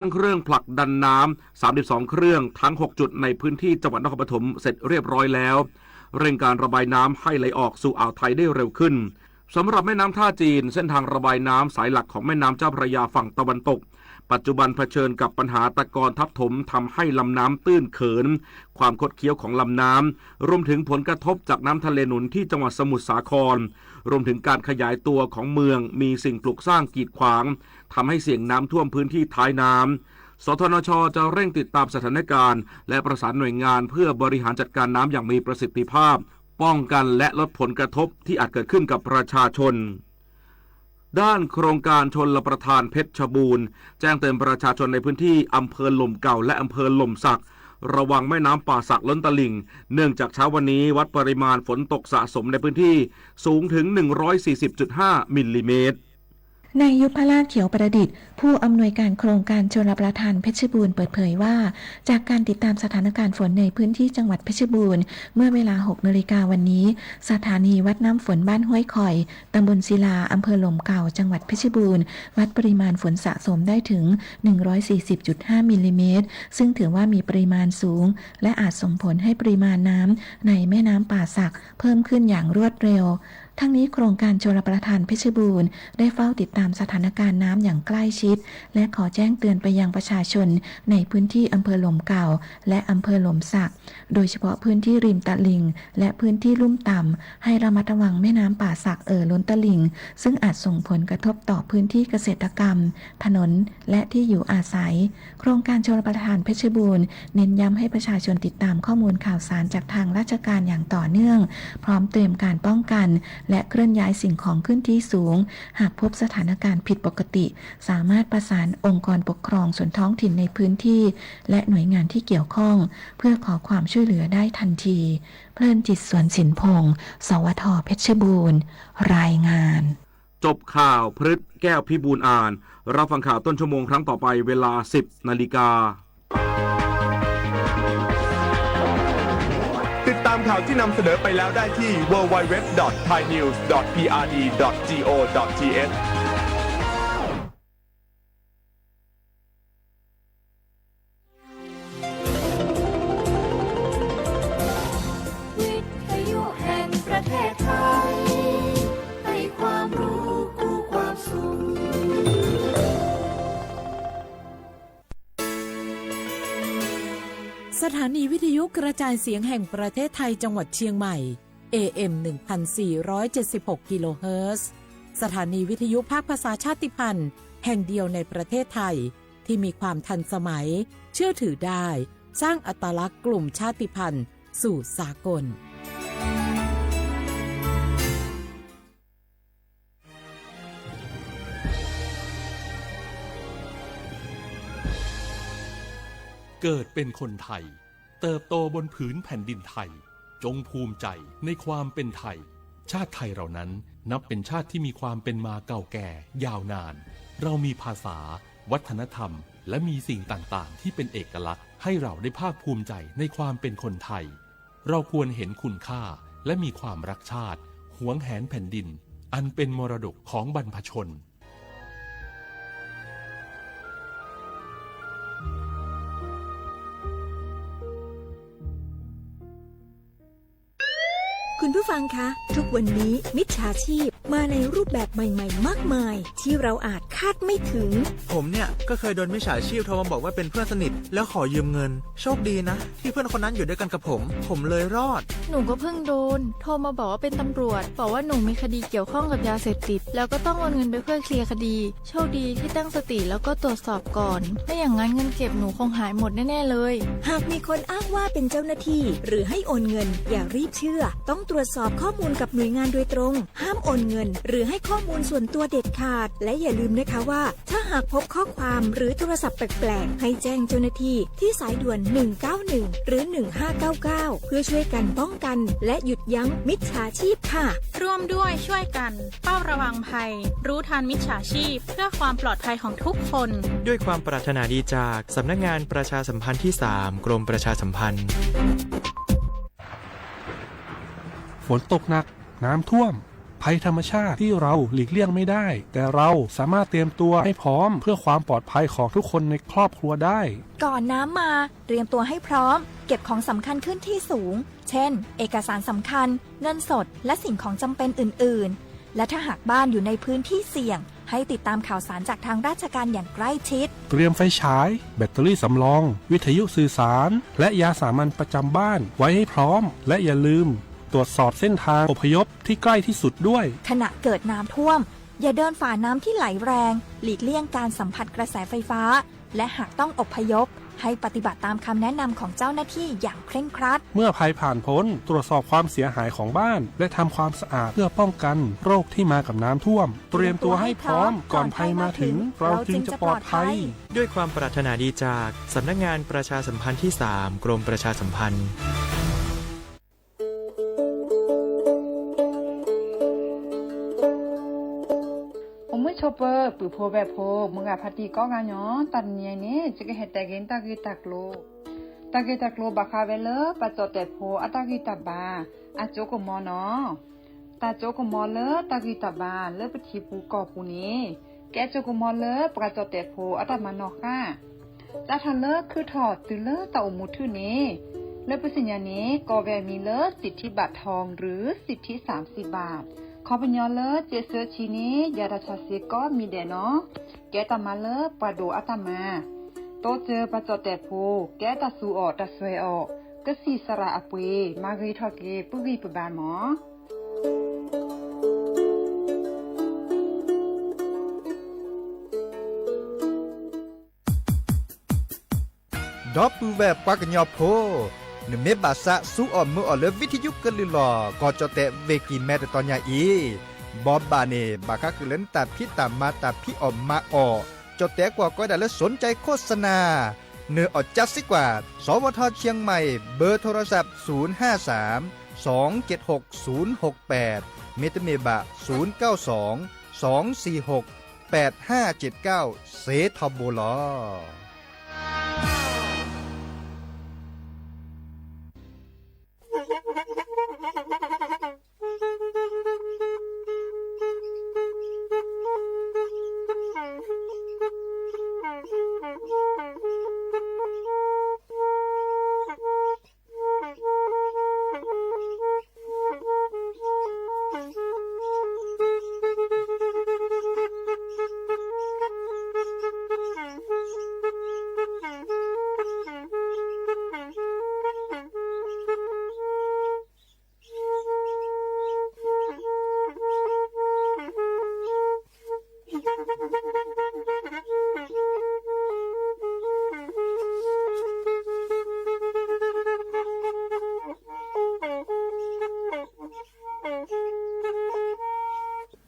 เครื่องผลักดันน้ำ สามสิบสอง เครื่อง ทั้ง หก จุดในพื้นที่จังหวัดนครปฐมเสร็จเรียบร้อยแล้ว เร่งการระบายน้ำให้ไหลออกสู่อ่าวไทยได้เร็วขึ้น สำหรับแม่น้ำท่าจีน เส้นทางระบายน้ำสายหลักของแม่น้ำเจ้าพระยาฝั่งตะวันตก ปัจจุบันเผชิญกับปัญหาตะกอนทับถมทำให้ลำน้ำตื้นเขิน ความคดเคี้ยวของลำน้ำ รวมถึงผลกระทบจากน้ำทะเลหนุนที่จังหวัดสมุทรสาคร รวมถึงการขยายตัวของเมือง มีสิ่งปลูกสร้างกีดขวาง ทำให้เสี่ยงน้ำท่วมพื้นที่ท้ายน้ำ สธนช จะเร่งติดตามสถานการณ์ และประสานหน่วยงานเพื่อบริหารจัดการน้ำอย่างมีประสิทธิภาพ ป้องกันและลดผลกระทบที่อาจเกิดขึ้นกับประชาชน ด้านโครงการชลประทานเพชรบูรณ์ แจ้งเตือนประชาชนในพื้นที่อำเภอหล่มเก่าและอำเภอหล่มสัก ระวังแม่น้ำป่าสักล้นตลิ่ง เนื่องจากเช้าวันนี้วัดปริมาณฝนตกสะสมในพื้นที่สูงถึง หนึ่งร้อยสี่สิบจุดห้า มิลลิเมตร นายยุพราช เขียวประดิษฐ์ ผู้อำนวยการโครงการชลประทานเพชรบูรณ์เปิดเผยว่า จากการติดตามสถานการณ์ฝนในพื้นที่จังหวัดเพชรบูรณ์ เมื่อเวลา หกนาฬิกาวันนี้ สถานีวัดน้ำฝนบ้านห้วยคอย ตำบลศิลา อำเภอหล่มเก่า จังหวัดเพชรบูรณ์ วัดปริมาณฝนสะสมได้ถึง หนึ่งร้อยสี่สิบจุดห้า มิลลิเมตร ซึ่งถือว่ามีปริมาณสูง และอาจส่งผลให้ปริมาณน้ำในแม่น้ำป่าสักเพิ่มขึ้นอย่างรวดเร็ว ทั้งนี้โครงการชลประทานเพชรบูรณ์ได้เฝ้าติดตามสถานการณ์น้ำอย่างใกล้ชิด และขอแจ้งเตือนไปยังประชาชนในพื้นที่อำเภอหล่มเก่า และอำเภอหล่มสัก โดยเฉพาะพื้นที่ริมตลิ่ง และพื้นที่ลุ่มต่ำ ให้ระมัดระวังแม่น้ำป่าสักเอ่อล้นตลิ่ง ซึ่งอาจส่งผลกระทบต่อพื้นที่เกษตรกรรม ถนน และที่อยู่อาศัย โครงการชลประทานเพชรบูรณ์ เน้นย้ำให้ประชาชนติดตามข้อมูลข่าวสารจากทางราชการอย่างต่อเนื่อง พร้อมเตรียมการป้องกัน และเคลื่อนย้ายสิ่งของขึ้นที่สูง หากพบสถานการณ์ผิดปกติ สามารถประสานองค์กรปกครองส่วนท้องถิ่นในพื้นที่ และหน่วยงานที่เกี่ยวข้อง เพื่อขอความช่วยเหลือได้ทันที เพลินจิต สวนสินพงษ์ สวท เพชรบูรณ์ รายงาน จบข่าว พฤษ แก้วพิบูลย์อ่าน รับฟังข่าวต้นชั่วโมงครั้งต่อไปเวลา สิบนาฬิกา ติดตามข่าวที่นำเสนอไปแล้วได้ที่ ดับเบิลยู ดับเบิลยู ดับเบิลยู ดอท ไทยนิวส์ ดอท พีอาร์ดี ดอท จี โอ ดอท ที เอช วิทยุแห่งประเทศไทย ให้ความรู้คู่ความสุข สถานีวิทยุกระจายเสียงแห่งประเทศไทยจังหวัดเชียงใหม่ เอ เอ็ม หนึ่งพันสี่ร้อยเจ็ดสิบหก กิโลเฮิรตซ์ สถานีวิทยุภาคภาษาชาติพันธุ์แห่งเดียวในประเทศไทย ที่มีความทันสมัย เชื่อถือได้ สร้างอัตลักษณ์กลุ่มชาติพันธุ์สู่สากล เกิดเป็นคนไทย เติบโตบนผืนแผ่นดินไทย จงภูมิใจในความเป็นไทย ชาติไทยเรานั้นนับเป็นชาติที่มีความเป็นมาเก่าแก่ยาวนาน เรามีภาษา วัฒนธรรม และมีสิ่งต่างๆ ที่เป็นเอกลักษณ์ ให้เราได้ภาคภูมิใจในความเป็นคนไทย เราควรเห็นคุณค่า และมีความรักชาติ หวงแหนแผ่นดิน อันเป็นมรดกของบรรพชน คุณผู้ฟังคะ ทุกวันนี้มิจฉาชีพมาในรูปแบบใหม่ๆ มากมาย ที่เราอาจคาดไม่ถึง ผมเนี่ยก็เคยโดนมิจฉาชีพโทรมาบอกว่าเป็นเพื่อนสนิท แล้วขอยืมเงิน โชคดีนะ ที่เพื่อนคนนั้นอยู่ด้วยกันกับผม ผมเลยรอด หนูก็เพิ่งโดน โทรมาบอกว่าเป็นตำรวจ บอกว่าหนูมีคดีเกี่ยวข้องกับยาเสพติด แล้วก็ต้องโอนเงินไปเพื่อเคลียร์คดี โชคดีที่ตั้งสติแล้วก็ตรวจสอบก่อน ไม่อย่างนั้นเงินเก็บหนูคงหายหมดแน่ๆ เลย หากมีคนอ้างว่าเป็นเจ้าหน้าที่ หรือให้โอนเงิน อย่ารีบเชื่อ ต้องตรวจสอบข้อมูลกับหน่วยงานโดยตรง ห้ามโอนเงิน หรือให้ข้อมูลส่วนตัวเด็ดขาด และอย่าลืมนะคะว่า ถ้าหากพบข้อความหรือโทรศัพท์แปลกๆ ให้แจ้งเจ้าหน้าที่ที่สายด่วน หนึ่งเก้าหนึ่ง หรือ หนึ่งห้าเก้าเก้า เพื่อช่วยกันป้องกัน และหยุดยั้งมิจฉาชีพค่ะ ร่วมด้วยช่วยกันเฝ้าระวังภัย รู้ทันมิจฉาชีพ เพื่อความปลอดภัยของทุกคน ด้วยความปรารถนาดีจากสำนักงานประชาสัมพันธ์ที่สาม กรมประชาสัมพันธ์ ฝนตกหนัก น้ำท่วม ภัยธรรมชาติที่เราหลีกเลี่ยงไม่ได้ แต่เราสามารถเตรียมตัวให้พร้อมเพื่อความปลอดภัยของทุกคนในครอบครัวได้ ก่อนน้ำมา เตรียมตัวให้พร้อม เก็บของสำคัญขึ้นที่สูง เช่น เอกสารสำคัญ เงินสด และสิ่งของจำเป็นอื่นๆ และถ้าหากบ้านอยู่ในพื้นที่เสี่ยง ให้ติดตามข่าวสารจากทางราชการอย่างใกล้ชิด เตรียมไฟฉาย แบตเตอรี่สำรอง วิทยุสื่อสาร และยาสามัญประจำบ้านไว้ให้พร้อม และอย่าลืมตรวจสอบเส้นทางอพยพที่ใกล้ที่สุดด้วย ขณะเกิดน้ำท่วม อย่าเดินฝ่าน้ำที่ไหลแรง หลีกเลี่ยงการสัมผัสกระแสไฟฟ้า และหากต้องอพยพ ให้ปฏิบัติตามคำแนะนำของเจ้าหน้าที่อย่างเคร่งครัด เมื่อภัยผ่านพ้น ตรวจสอบความเสียหายของบ้าน และทำความสะอาดเพื่อป้องกันโรคที่มากับน้ำท่วม เตรียมตัวให้พร้อม ก่อนภัยมาถึง เราจึงจะปลอดภัย ด้วยความปรารถนาดีจากสำนักงานประชาสัมพันธ์ที่สาม กรมประชาสัมพันธ์ အိၣ်မုာ်ဆိးပၢၤ ပုၢ်ဖိဝဲၢ်ဖိ မုၢ်ဂၤဖါတံၢ်ကိးဂၤညီ တနံၤအံၤန့ၣ် ယကဟဲတဲက့ၤတၢ်ဂ့ၢ်တၢ်ကျိၤ, တၢ်ဂ့ၢ်တၢ်ကျိၤဘၣ်ဃးဝဲလၢ ပှၤကၠီၣ်တဲာ်ဖိအတၢ်ဂံၢ်တၢ်ဘါ အစိကမီၤနီၤ. တၢ်စိကမီၤလၢတၢ်ဂံၢ်တၢ်ဘါလၢပထံပူၤကီၢ်ပူၤန့ၣ် ကဲစိကမီၤလၢပှၤကၠီၣ်တဲာ်ဖိအတၢ်မၤနီၣ်ဃါ စးထီၣ်လၢခုၣ်ထီၣ်တုၤလၢတၢ်အိၣ်မူထူၣ်န့ၣ် လၢပသ့ၣ်ညါန့ၣ် ကိးဝဲအမံၤလၢ สิทธิบัตรทอง หรือ สิทธิสามสิบบาท ခီပညီလၢ စ့းဆၢဆံန့ၣ် ယၤတၢ်ဆါစ့ကိးမံၤဒဲးနီၤ. ကဲတၢ်မၤလၢပှၤဒိၣ်အတၢ်မၤ, တိစၢၤပှၤကၠီၣ်တဲာ်ဖိ ကဲတၢ်သူအီၤတၢ်စွဲအီၤ ကစံၣ်စရၣ်အပှ့ၤ မၤဂ့ၤထီၣ်က့ၤပုၢ်ဂံၢ်ပဘါမီၤ. ဒီပုၢ်ဝဲၢ်ပှၤကညီဖိ, နမ့ၢ်ဘၣ်သးစူၤအီၣ်မုာ်အီၣ်လၢ ဝံထယုကလုၢ်လီၢ် ကီၢ်ကၠီၣ်တဲာ် ဝ့ၢ်ကံၢ်မဲတတီၤညါအံၤ, ဘိးဘၣ်န့ၣ် ဘၣ်ဃးဃုာ်လၢနတၢ်ဖံးတၢ်မၤတၢ်ဖံးအီၣ်မၤအီၣ်, ကၠီၣ်တဲာ်ကွၢ်ကီးဝဲဒၣ်လၢ สนใจโฆษณา နၢၤအီၣ်ကၠါစ့ကွၢ် สวท เชียงใหม่ เบอร์โทรศัพท์ ศูนย์ห้าสาม สองเจ็ดหก ศูนย์หกแปด မ့တမ့ၢ်ဘၣ် ศูนย์เก้าสอง สองสี่หก แปดห้าเจ็ดเก้า စ့ထီဘိလီၤ.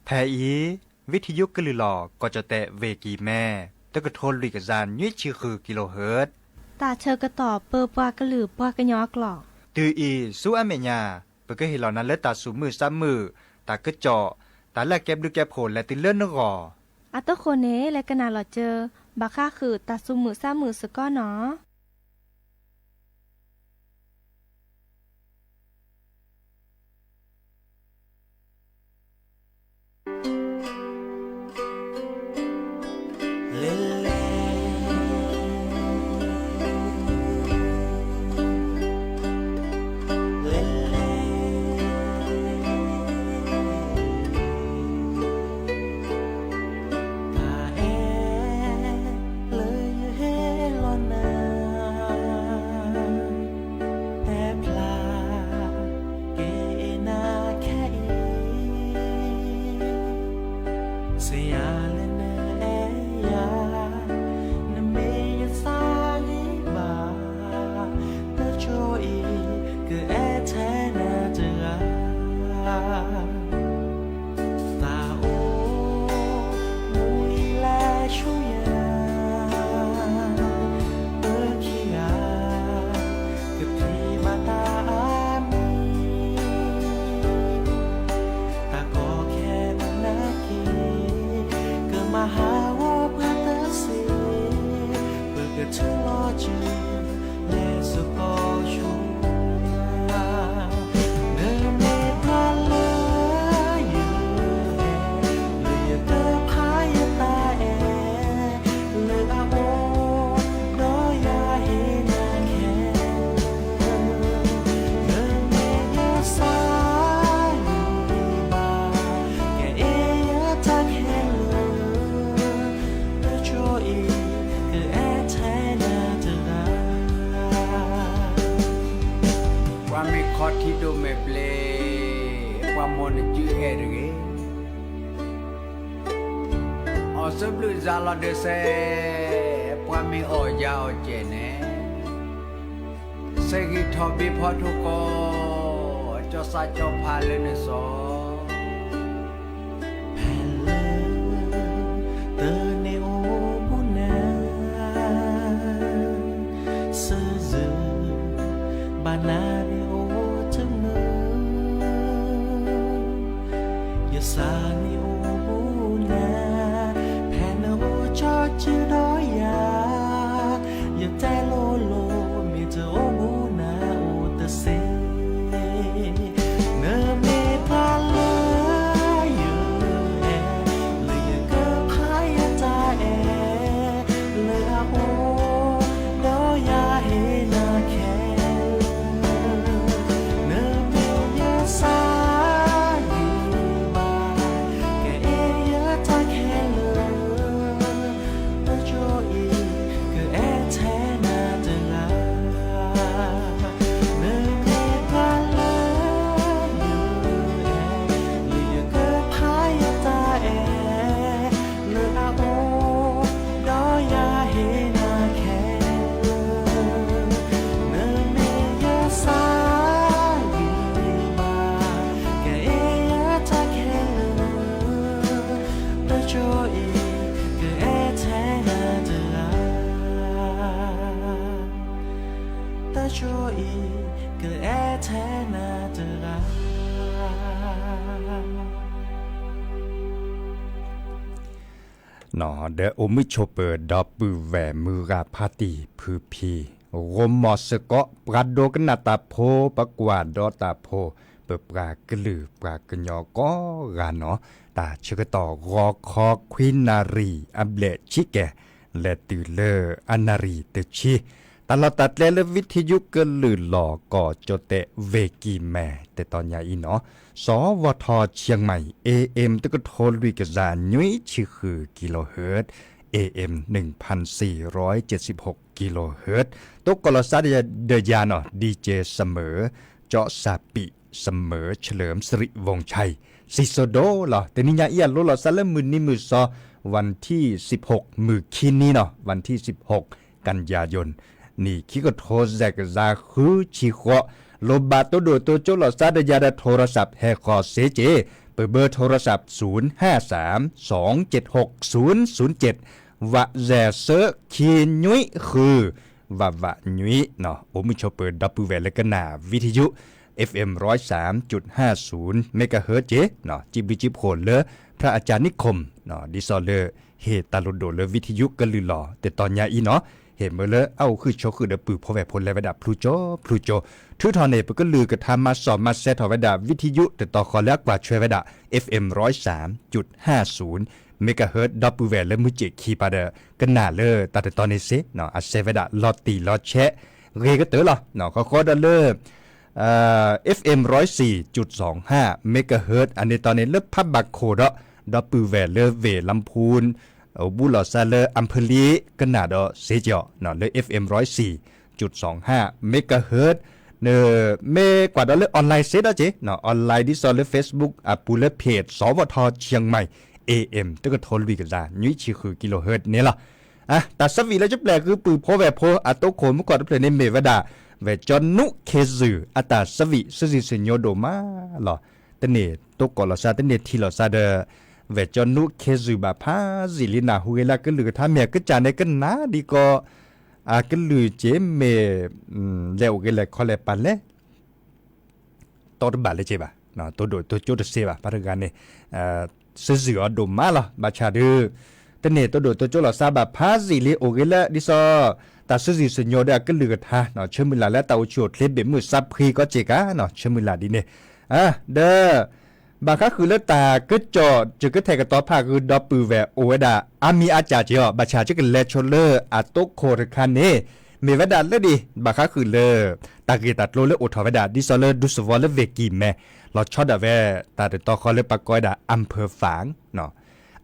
ဖဲအံၤ ဝံထယုကလုၢ်လီၢ် ကီၢ်ကၠီၣ်တဲာ် ဝ့ၢ်ကံၢ်မဲ တကထိလွံၢ်ကယၤနွံဆံဃု kilohertz တၢ်ဆၢကတီၢ်ပၢပှၤကလုာ်ပှၤကညီအကျိာ်, တုၤအံၤဆူအမဲာ်ညါ ပကဟ့ၣ်လီၤနၤလၢတၢ်သူၣ်မုာ်သးမုာ်, တၢ်ကစီၣ်, တၢ်လၢအကဲဘျုးကဲဖှိၣ်လဲၤတုၤလၢနဂီၢ်. အတဃိန့ၣ် လဲၤကနၣ်လီၤစၢၤ ဘၣ်ဃးဃုာ်တၢ်သူၣ်မုာ်သးမုာ်စ့ၢ်ကီးနီၤ. ဖဲဖျါက့ၤနၤခဲအံၤ, စံးယၤလၢနအဲၣ်ယၤ, နမ့ၢ်ယသးဂ့ၤဘၣ်, တကၠိအံၤ ကအဲၣ်ထဲနၤတဂၤ. သးအိၣ်မူအံၤလဲၤဆူယၤ, ပခံဂၤ ကဖံးဘၣ်တၢ်အါမံၤ, တၢ်ကီခဲအနၢ်က့ၤ, ကမၤဟးဂီၤပှၤတသ့, ပကထူလီၤစၢၤ လဲၤစ့ၢ်ကီးဆူနၤ, နမ့ၢ်တၢ်လၢယ တဂ့ၤ. အီၣ်သဘျုးစၤလီၤဒၢးစဲး, ပှၤမ့ၢ်အီၣ်ယၤအီၣ်စဲးန့ၣ်, ဆဲးဂံၢ်ထီၣ်ဘ့ၣ်ဖီထိၣ်ကီ, ကၠီစးကၠီဖးလၢနစီၤ ဖဲလၢ တၢ်န့ၣ်အိၣ်ဘူးနၤ, စၢၤစၢၤ ဘၣ်နၤန့ၣ်အိၣ်တမုာ်, ယစၢ်န့ၣ်အိၣ်ဘူးနၤ, ဖဲနအိၣ်ကၠီစုဒီးယၤ, ယတဲလိၤလိၤ မ့ၢ်တအိၣ်ဘူးနၤအိၣ်တသ့ နမ့ၢ်ပှၤလၢယအဲၣ်, လၢယကဖးယတၢ်အဲၣ်, လၢအအိၣ်ဒီးယၤဟ့ၣ်နၤခဲလၢာ်, နမ့ၢ်ယစၢ်ဂံၢ်ဘါ, ကအဲၣ်ယတၢ်ခဲလၢာ် တကၠိအံၤ ကအဲၣ်ထဲနၤတဂၤ, နမ့ၢ်ပှၤလၢယအဲၣ်, လၢယကဖးယတၢ်အဲၣ်, လၢအအိၣ်ဒီးယၤဟ့ၣ်နၤခဲလၢာ်, နမ့ၢ်ယစၢ်ဂံၢ်ဘါ, ကအဲၣ်ယတၢ်ခဲလၢာ် တကၠိအံၤ ကအဲၣ်ထဲနၤတဂၤ, တကၠိအံၤ ကအဲၣ်ထဲနၤတဂၤ. ဒီးအိၣ်မုာ်ဆိးပၢၤဒီပုၢ်ဝဲၢ်မုၢ်ဂၤဖါတံၢ်ဖုဖံ, ဂီၤမီၤစ့ၢ်ကီး ပှၤဒိကနၣ်တၢ်ဖိ ပှၤကွၢ်ဒီးတၢ်ဖိ, ပပှၤကလုာ်ပှၤကညီကိးဂၤနီၤ, တၢ်ဆၢကတီၢ်ဂီၤခီခွံနၣ်ရံၣ်အဘျဲၣ်ဆံကဲၤ, လဲၤတုၤလၢအနၣ်ရံၣ်တဆံ, တၢ်လီၢ်တၢ်ကျဲလၢဝံထယုကလုာ်လီၤ ကီၢ်ကၠီၣ်တဲၣ်ဝ့ၢ်ကံၢ်မဲ တတီၤညါအံၤနီၤ, စီၤဝီၤထီၣ် เชียงใหม่ เอเอ็ม တကထိလွံၢ်ကယၤနွံဆံဃု kilohertz, เอเอ็ม หนึ่งพันสี่ร้อยเจ็ดสิบหก kilohertz, တိကိးလီၤစါဒီးယၤနီၤ ดีเจ เสมอ เจาะสปี เสมอ เฉลิมสิริวงศ์ชัย စံၣ်စိၤဒိၣ်လီၤ. တနံၤညါအံၤအလိလီၤစါလၢမုၢ်နံၤမုၢ်စီၤ วันที่สิบหก မုၢ်ခံနံၤနီၤ วันที่สิบหก กันยายน နံၣ်ခံကထိစဲးကယၤဃုဆံဃိး, လိၣ်ဘၣ်တိၢ်ဒိၣ်တိၢ်ကၠိလီၤစါဒီးယၤဒီး โทรศัพท์ ဟဲဃီၤစ့ၢ်ကီး, ပဘၢ โทรศัพท์ ศูนย์ห้าสาม สองเจ็ดหก ศูนย์ศูนย์เจ็ด, ဝးစဲးဆၢခံနွံဃု ဝးဝးနွံနီၤ, အိၣ်မုာ်ဆိးပၢၤဒီပုၢ်ဝဲၢ်လၢကနၣ်ဝံထယု FM ร้อยสามจุดห้าศูนย์ megahertz က့ၤနီၤ, စံးဘျုးစံးဖှိၣ်လၢ พระอาจารย์นิคม နီၤ, ဒ်သိးလၢ ဟ့ၣ်တၢ်လိၣ်ဒိၣ်လၢဝံထယုကလုာ်လီၤ တတီၤညါအံၤနီၤ, ဟ့ၣ်မၢလၢအအိၣ်ဃုာ်ဆိးဃုာ်ဒီးပုၢ်ဖိဝဲၢ်ဖိလဲၤဝဲဒၣ် ဖျူကၠိဖျူကၠိ, ထုးထီၣ်န့ၢ် ပကလုၢ်ကထါမၤစီၣ်မၤဆဲးထီၣ်ဝဲဒၣ် ဝံထယုတတီၤဃီလၢအကွၢ်ဆွဲဝဲဒၣ် FM ร้อยสามจุดห้าศูนย์ megahertz ဒီပုၢ်ဝဲၢ်လၢမုၢ်စ့ၣ်ခံပၤဒီး ကနၣ်လၢတၢ်တတီၤန့ၣ်စ့ၢ်နီၤ, အစဲးဝဲဒၣ်လီၤတံၢ်လီၤဆဲး ဂ့ၤကတၢၢ်လီၤ. ဃီဃီဒီးလၢ FM ร้อยสี่จุดสองห้า megahertz အန့ၣ်တီၤန့ၣ်လၢဖးဘၣ်ခိၣ်ဒီး ဒီပုၢ်ဝဲၢ်လၢဝ့ၢ်လါဖူ အိၣ်ဘူးလီၤစါလၢ อำเภอลี ကနၣ်ဒီးစ့ၢ်ကီးနီၤ လၢ FM ร้อยสี่จุดสองห้า megahertz မ့ၢ်ကွၢ်ဒီးလၢ online စ့ၢ်ဒီးက့ၤနီၤ, online ဒ်သိးလၢ Facebook အပူၤလၢ เพจ สวท เชียงใหม่ AM တကထိလွံၢ်ကယၤနွံဆံဃု kilohertz န့ၣ်လီၤ. တၢ်ဆၢဝံၣ်လၢကပျဲၢ်ဃုာ်ပုၢ်ဖိဝဲၢ်ဖိအတိခိၣ်မုၢ်ကီၢ်တဖျၢၣ်န့ၣ်မ့ၢ်ဝဲဒၣ် ဝဲၢ်ကၠီနူးခ့ၣ်စူၣ် အတၢ်ဆၢဝံၣ် ဆူၣ်ဆူၣ်ဆူၣ်ညိဒိၣ်မးလီၤ. တန့ၢ်တိကိးလီၤစါ တန့ၢ်ထံၣ်လီၤစါဒီး ဝဲၢ်ကၠီနူးခ့ၣ်စူၣ်ဘၣ်ဖးယံာ်လံ နၢ်ဟူဂ့ၤလၢအကလုၢ်ကထါမ့ၢ်အကစၢ်န့ၣ် ကနၣ်ဒံးကီး အကလုၢ်က့ၤမ့ၢ် လဲၤအိၣ်ဂ့ၤလဲၤခီလဲၤပာ်လဲၣ် တီတဘၣ်လၢက့ၤဘၣ်, တိၢ်ဒိၣ်တိၢ်ကၠိတစ့ဘၣ်, ပှၤတဂၤန့ၣ် ဆၢဝံၣ်အီၤဒိၣ်မးလီၤ. ဘၣ်ဆၣ်ဒီး တန့ၢ်တိၢ်ဒိၣ်တိၢ်ကၠိလီၤစါဘၣ်ဖးယံာ်လံ အိၣ်ဂ့ၤလၢဒ်သိး တၢ်ဆူၣ်ဆူၣ်ဆူၣ်ညိဒီးအကလုၢ်ကထါ, ဆၢမုၢ်လၢ်လၢတၢ်အိၣ်ဆူၣ်အိၣ်ချ့ဘ့ၣ်မုၢ်စါဖှံကီးစ့ၢ်ကီးနီၤ, ဆၢမုၢ်လၢ်ဒ်န့ၣ် ဒီး ဘၣ်ဃးဃုာ်လၢတၢ်ကစီၣ် ယကထဲးကတီၤဖးဃုာ်ဒီပုၢ်ဝဲၢ်အိၣ်ဝဲဒၣ် အါမံၤအါစှၤက့ၤအီၤ, ဘၣ်ဆၣ်ယကလဲၤဆိလၢအတိခိၣ်တခါန့ၣ် မ့ၢ်ဝဲဒၣ်လၢဒ် ဘၣ်ဃးဃုာ်လၢ တၢ်ဂ့ၢ်တၢ်ကျိၤလၢအိၣ်ထီၣ်ဝဲဒၣ် ဒ်သိးလၢဒူသဝီလၢဝ့ၢ်ကံၢ်မဲ လီၤဆီဒၣ်ဝဲ တၢ်တတီၤဃီလၢပှၤကိးဝဲဒၣ် อำเภอฝาง နီၤ.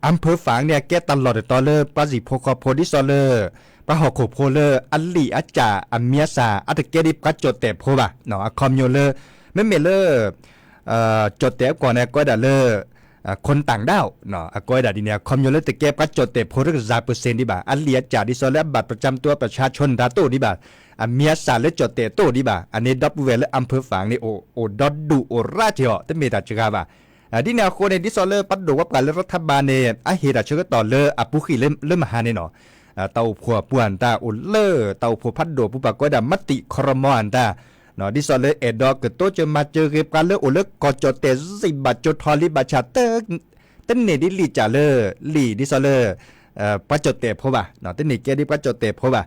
อำเภอฝาง န့ၣ် အကဲတၢ်လီၢ်တတီၤလၢပှၤစံၣ်ဖိဃီဖိ ဒ်သိးလၢ ပှၤဟီၣ်ခိၣ်ဖိလၢအလံၣ်အစၢ်အမံၤအသၣ် အတကဲဒ်ပှၤကၠီၣ်တဲၣ်ဖိဘၣ်နီၤ, အခီပညီလၢ မ့မ့ၢ်လၢ ကၠီၣ်တဲၣ်အကွီၢ်န့ၣ် အကိးဝဲဒၣ်လၢ คนต่างด้าว အကိးဝဲဒၣ်ဒ်န့ၣ် အခီပညီလၢတကဲပှၤကၠီၣ်တဲၣ်ဖိတကယၤပၢၢ်စ့ၣ်ဒံးဘၣ်, အလံာ်အကၠၣ်ဒ်သိးလၢအ บัตรประจำตัวประชาชน တၢ်တအိၣ်ဒံးဘၣ်, အမံၤအသၣ်လၢကၠီၣ်တဲၣ်တအိၣ်ဒံးဘၣ်, အန့ၣ်ဒီပုၢ်ဝဲၢ်လၢ อำเภอฝาง န့ၣ် အိၣ်ဒီဒူၣ်အိၣ်ရၣ်က့ၤအီၤ တမ့ၢ်တၢ်စှၤဘၣ်. ဒ်န့ၣ်အဃိန့ၣ် ဒ်သိးလၢပှၤဒိၣ်ဝဲပှၤလၢ รัฐบาล န့ၣ် အဟ့ၣ်တၢ်ဆၢကတီၢ်လၢအပူၤကွံာ်လၢမဟါန့ၣ်နီၤ, တၢ်အိၣ်ဖှိၣ်အပူၤအတၢ်အိၣ်လၢ တၢ်အိၣ်ဖှိၣ်ဖးဒိၣ်အပူၤ ပှၤကိးဝဲဒၣ် မတိ ခီရမီ အတၢ် ဒ်သိးလၢအဲၣ်ဒိးကတိၤစၢၤမၤစၢၤဂ့ၤ ပှၤလၢအိၣ်လၢကီၢ်ကၠီၣ်တဲၣ် စံးဘၣ်ကၠိထီၣ်လံ ဘၣ်ဆၣ် တန့ၢ်ဒ်လံာ်ကၠၣ်လၢ လံာ်ဒ်သိးလၢ ပှၤကၠီၣ်တဲၣ်ဖိဘၣ်, တန့ၢ်ကဲဒ်ပှၤကၠီၣ်တဲၣ်ဖိဘၣ်.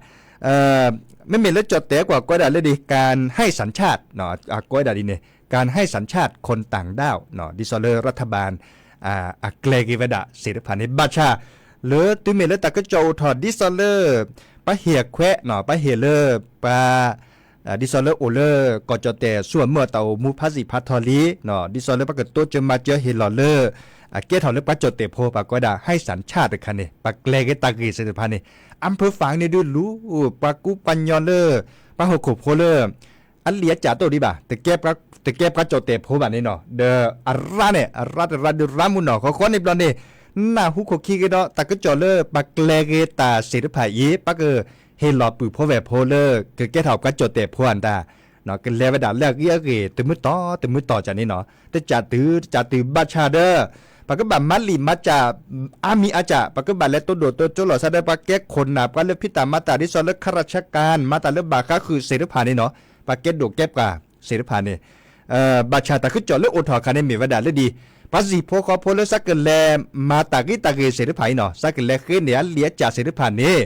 မ့မ့ၢ်လၢကၠီၣ်တဲၣ်ကွၢ် ကိးဝဲဒၣ်လၢဒ် การให้สัญชาติ အကိးဝဲဒၣ်ဒ်န့ၣ် การให้สัญชาติคนต่างด้าว ဒ်သိးလၢ รัฐบาล အကျဲၤက့ၤဝဲဒၣ်သ့ၣ်တဖၣ်န့ၣ် ဘၣ်ဆၣ် လၢတုၤမ့ၢ်လၢတၢ်ကစီၣ်အိၣ်ထီၣ် ဒ်သိးလၢ ပှၤဟ့ၣ်အခွဲး ပှၤဟ့ၣ်လၢ ပှၤ ဒ်သိးလၢအိၣ်လၢ ကီၢ်ကၠီၣ်တဲၣ်ဆူအမုၢ်အတၢ်အိၣ်မူဖးစံၣ်ဖးထီလံ, ဒ်သိးလၢပှၤကတိၤစၢၤမၤစၢၤဟ့ၣ်လီၤလၢ အကဲထီၣ်လၢပှၤကၠီၣ်တဲၣ်ဖိ ပှၤကိးဝဲဒၣ် ให้สัญชาติ တခါန့ၣ် ပှၤကျဲၤက့ၤတၢ်ဂ့ၢ်သ့ၣ်တဖၣ်န့ၣ် อำเภอฝาง န့ၣ်ဒုးလူၤ ပှၤကူပှၤညီလၢ ပှၤဟီၣ်ခိၣ်ဖိလၢ အလံာ်အကၠၣ်တအိၣ်ဒံးဘၣ်, တကဲပှၤကၠီၣ်တဲၣ်ဖိဘၣ်န့ၣ်နီၤ, ဒီးအရၣ်န့ၣ် အရၣ်တရၣ်ဒုးရၣ်မုၢ်နီၤ ဃီဃီန့ၣ်ဘျီန့ၣ် နၢ်ဟူခိၣ်ခံက့ၤဒီး တၢ်ကစီၣ်လၢပှၤကျဲၤက့ၤတၢ်သ့ၣ်တဖၣ်အံၤ ပှၤကဟ့ၣ်လီၤပုၢ်ဖိဝဲၢ်ဖိလၢ ကကဲထီၣ်ပှၤကၠီၣ်တဲၣ်ဖိအတၢ် ကလဲၤဝဲဒၣ်လၢအဂ့ၤအဂ့ၤ တမုၢ်တီၤတမုၢ်တီၤကန့ၣ်နီၤ, တကးတုၤ တကးတုၤဘၣ်ဆၣ်ဒီး ပှၤကဘၣ်မၤလံာ်မၤကၠၣ် အါမံၤအါကၠၣ် ပှၤကဘၣ်လဲၤတိၢ်ဒိၣ်တိၢ်ကၠိလီၤသးဒီး ပှၤကဲခိၣ်နၢ် ပှၤလၢဖံးတၢ်မၤတၢ် ဒ်သိးလၢ ข้าราชการ မၤတၢ်လၢဘၣ်ဃးဃုာ်သ့ၣ်တဖၣ်န့ၣ်နီၤ, ပှၤကဲဒိၣ်ကဲပှၢ်သ့ၣ်တဖၣ်န့ၣ် ဘၣ်ဆၣ်တၢ်ကစီၣ်လၢအိၣ်ထီၣ်အခါန့ၣ် မ့ၢ်ဝဲဒၣ်လၢဒ် ပှၤစံၣ်ဖိဃီဖိလၢသးကလဲၤမၤတၢ်ဂ့ၤတၢ်ဂ့ၤသ့ၣ်တဖၣ်အံၤနီၤ, သးကလဲၤဃ့န့ၢ်အလံာ်အကၠၣ်သ့ၣ်တဖၣ်န့ၣ်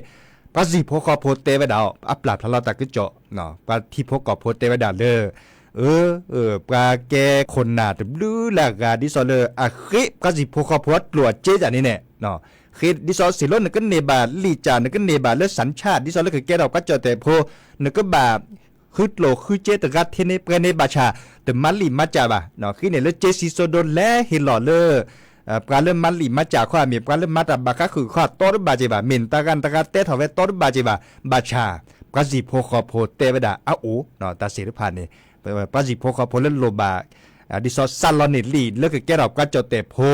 ပှၤစံၣ်ဖိဃီဖိတဲဝဲဒၣ်အီၤ အပျၢ်ဖျါလီၤတၢ်ကစီၣ်, ပှၤထံဖိကီၢ်ဖိတဲဝဲဒၣ်လၢ အ ပှၤကဲခိၣ်နၢ်တဘျုးလၢအဂၤ ဒ်သိးလၢအဃ့ပှၤစံၣ်ဖိဃီဖိအကျိၣ်အစ့ဒ်န့ၣ်န့ၣ်, ဃ့ဒ်သိးစံးလၢနကန့ၢ်ဘၣ်လံာ်ကၠၣ် နကန့ၢ်ဘၣ်လၢ สัญชาติ ဒ်သိးလၢကကဲထီၣ်ပှၤကၠီၣ်တဲၣ်ဖိ နကဘၣ် ဃုကျိၣ်ဃုစ့တဂၤထဲန့ၣ်ပှဲၤန့ၣ် ဘၣ်ဆၣ် တမၤလံာ်မၤကၠၣ်ဘၣ်, ဃ့န့ၢ်လၢစ့စံစိဒိ လဲၤဟ့ၣ်လီၤလၢ ပှၤလၢမၤလံာ်မၤကၠၣ်ခီ အမ့ၢ်ပှၤလၢမၤတၢ်ဘၣ်ဃးဃုာ်ခီ တီတဘၣ်က့ၤဘၣ်, မ့ၢ်နတဂၤနတဂၤတဲထီၣ်ဝဲတီတဘၣ်က့ၤဘၣ်, ဘၣ်ဆၣ် ပှၤစံၣ်ဖိဃီဖိတဲဝဲဒၣ်အအိၣ် တၢ်သ့ၣ်တဖၣ်န့ၣ် ပှၤစံၣ်ဖိဃီဖိလၢလိၣ်ဘၣ် ဒ်သိးစးလီၤန့ၢ်လံာ်လၢကကဲထီၣ်ပှၤကၠီၣ်တဲၣ်ဖိ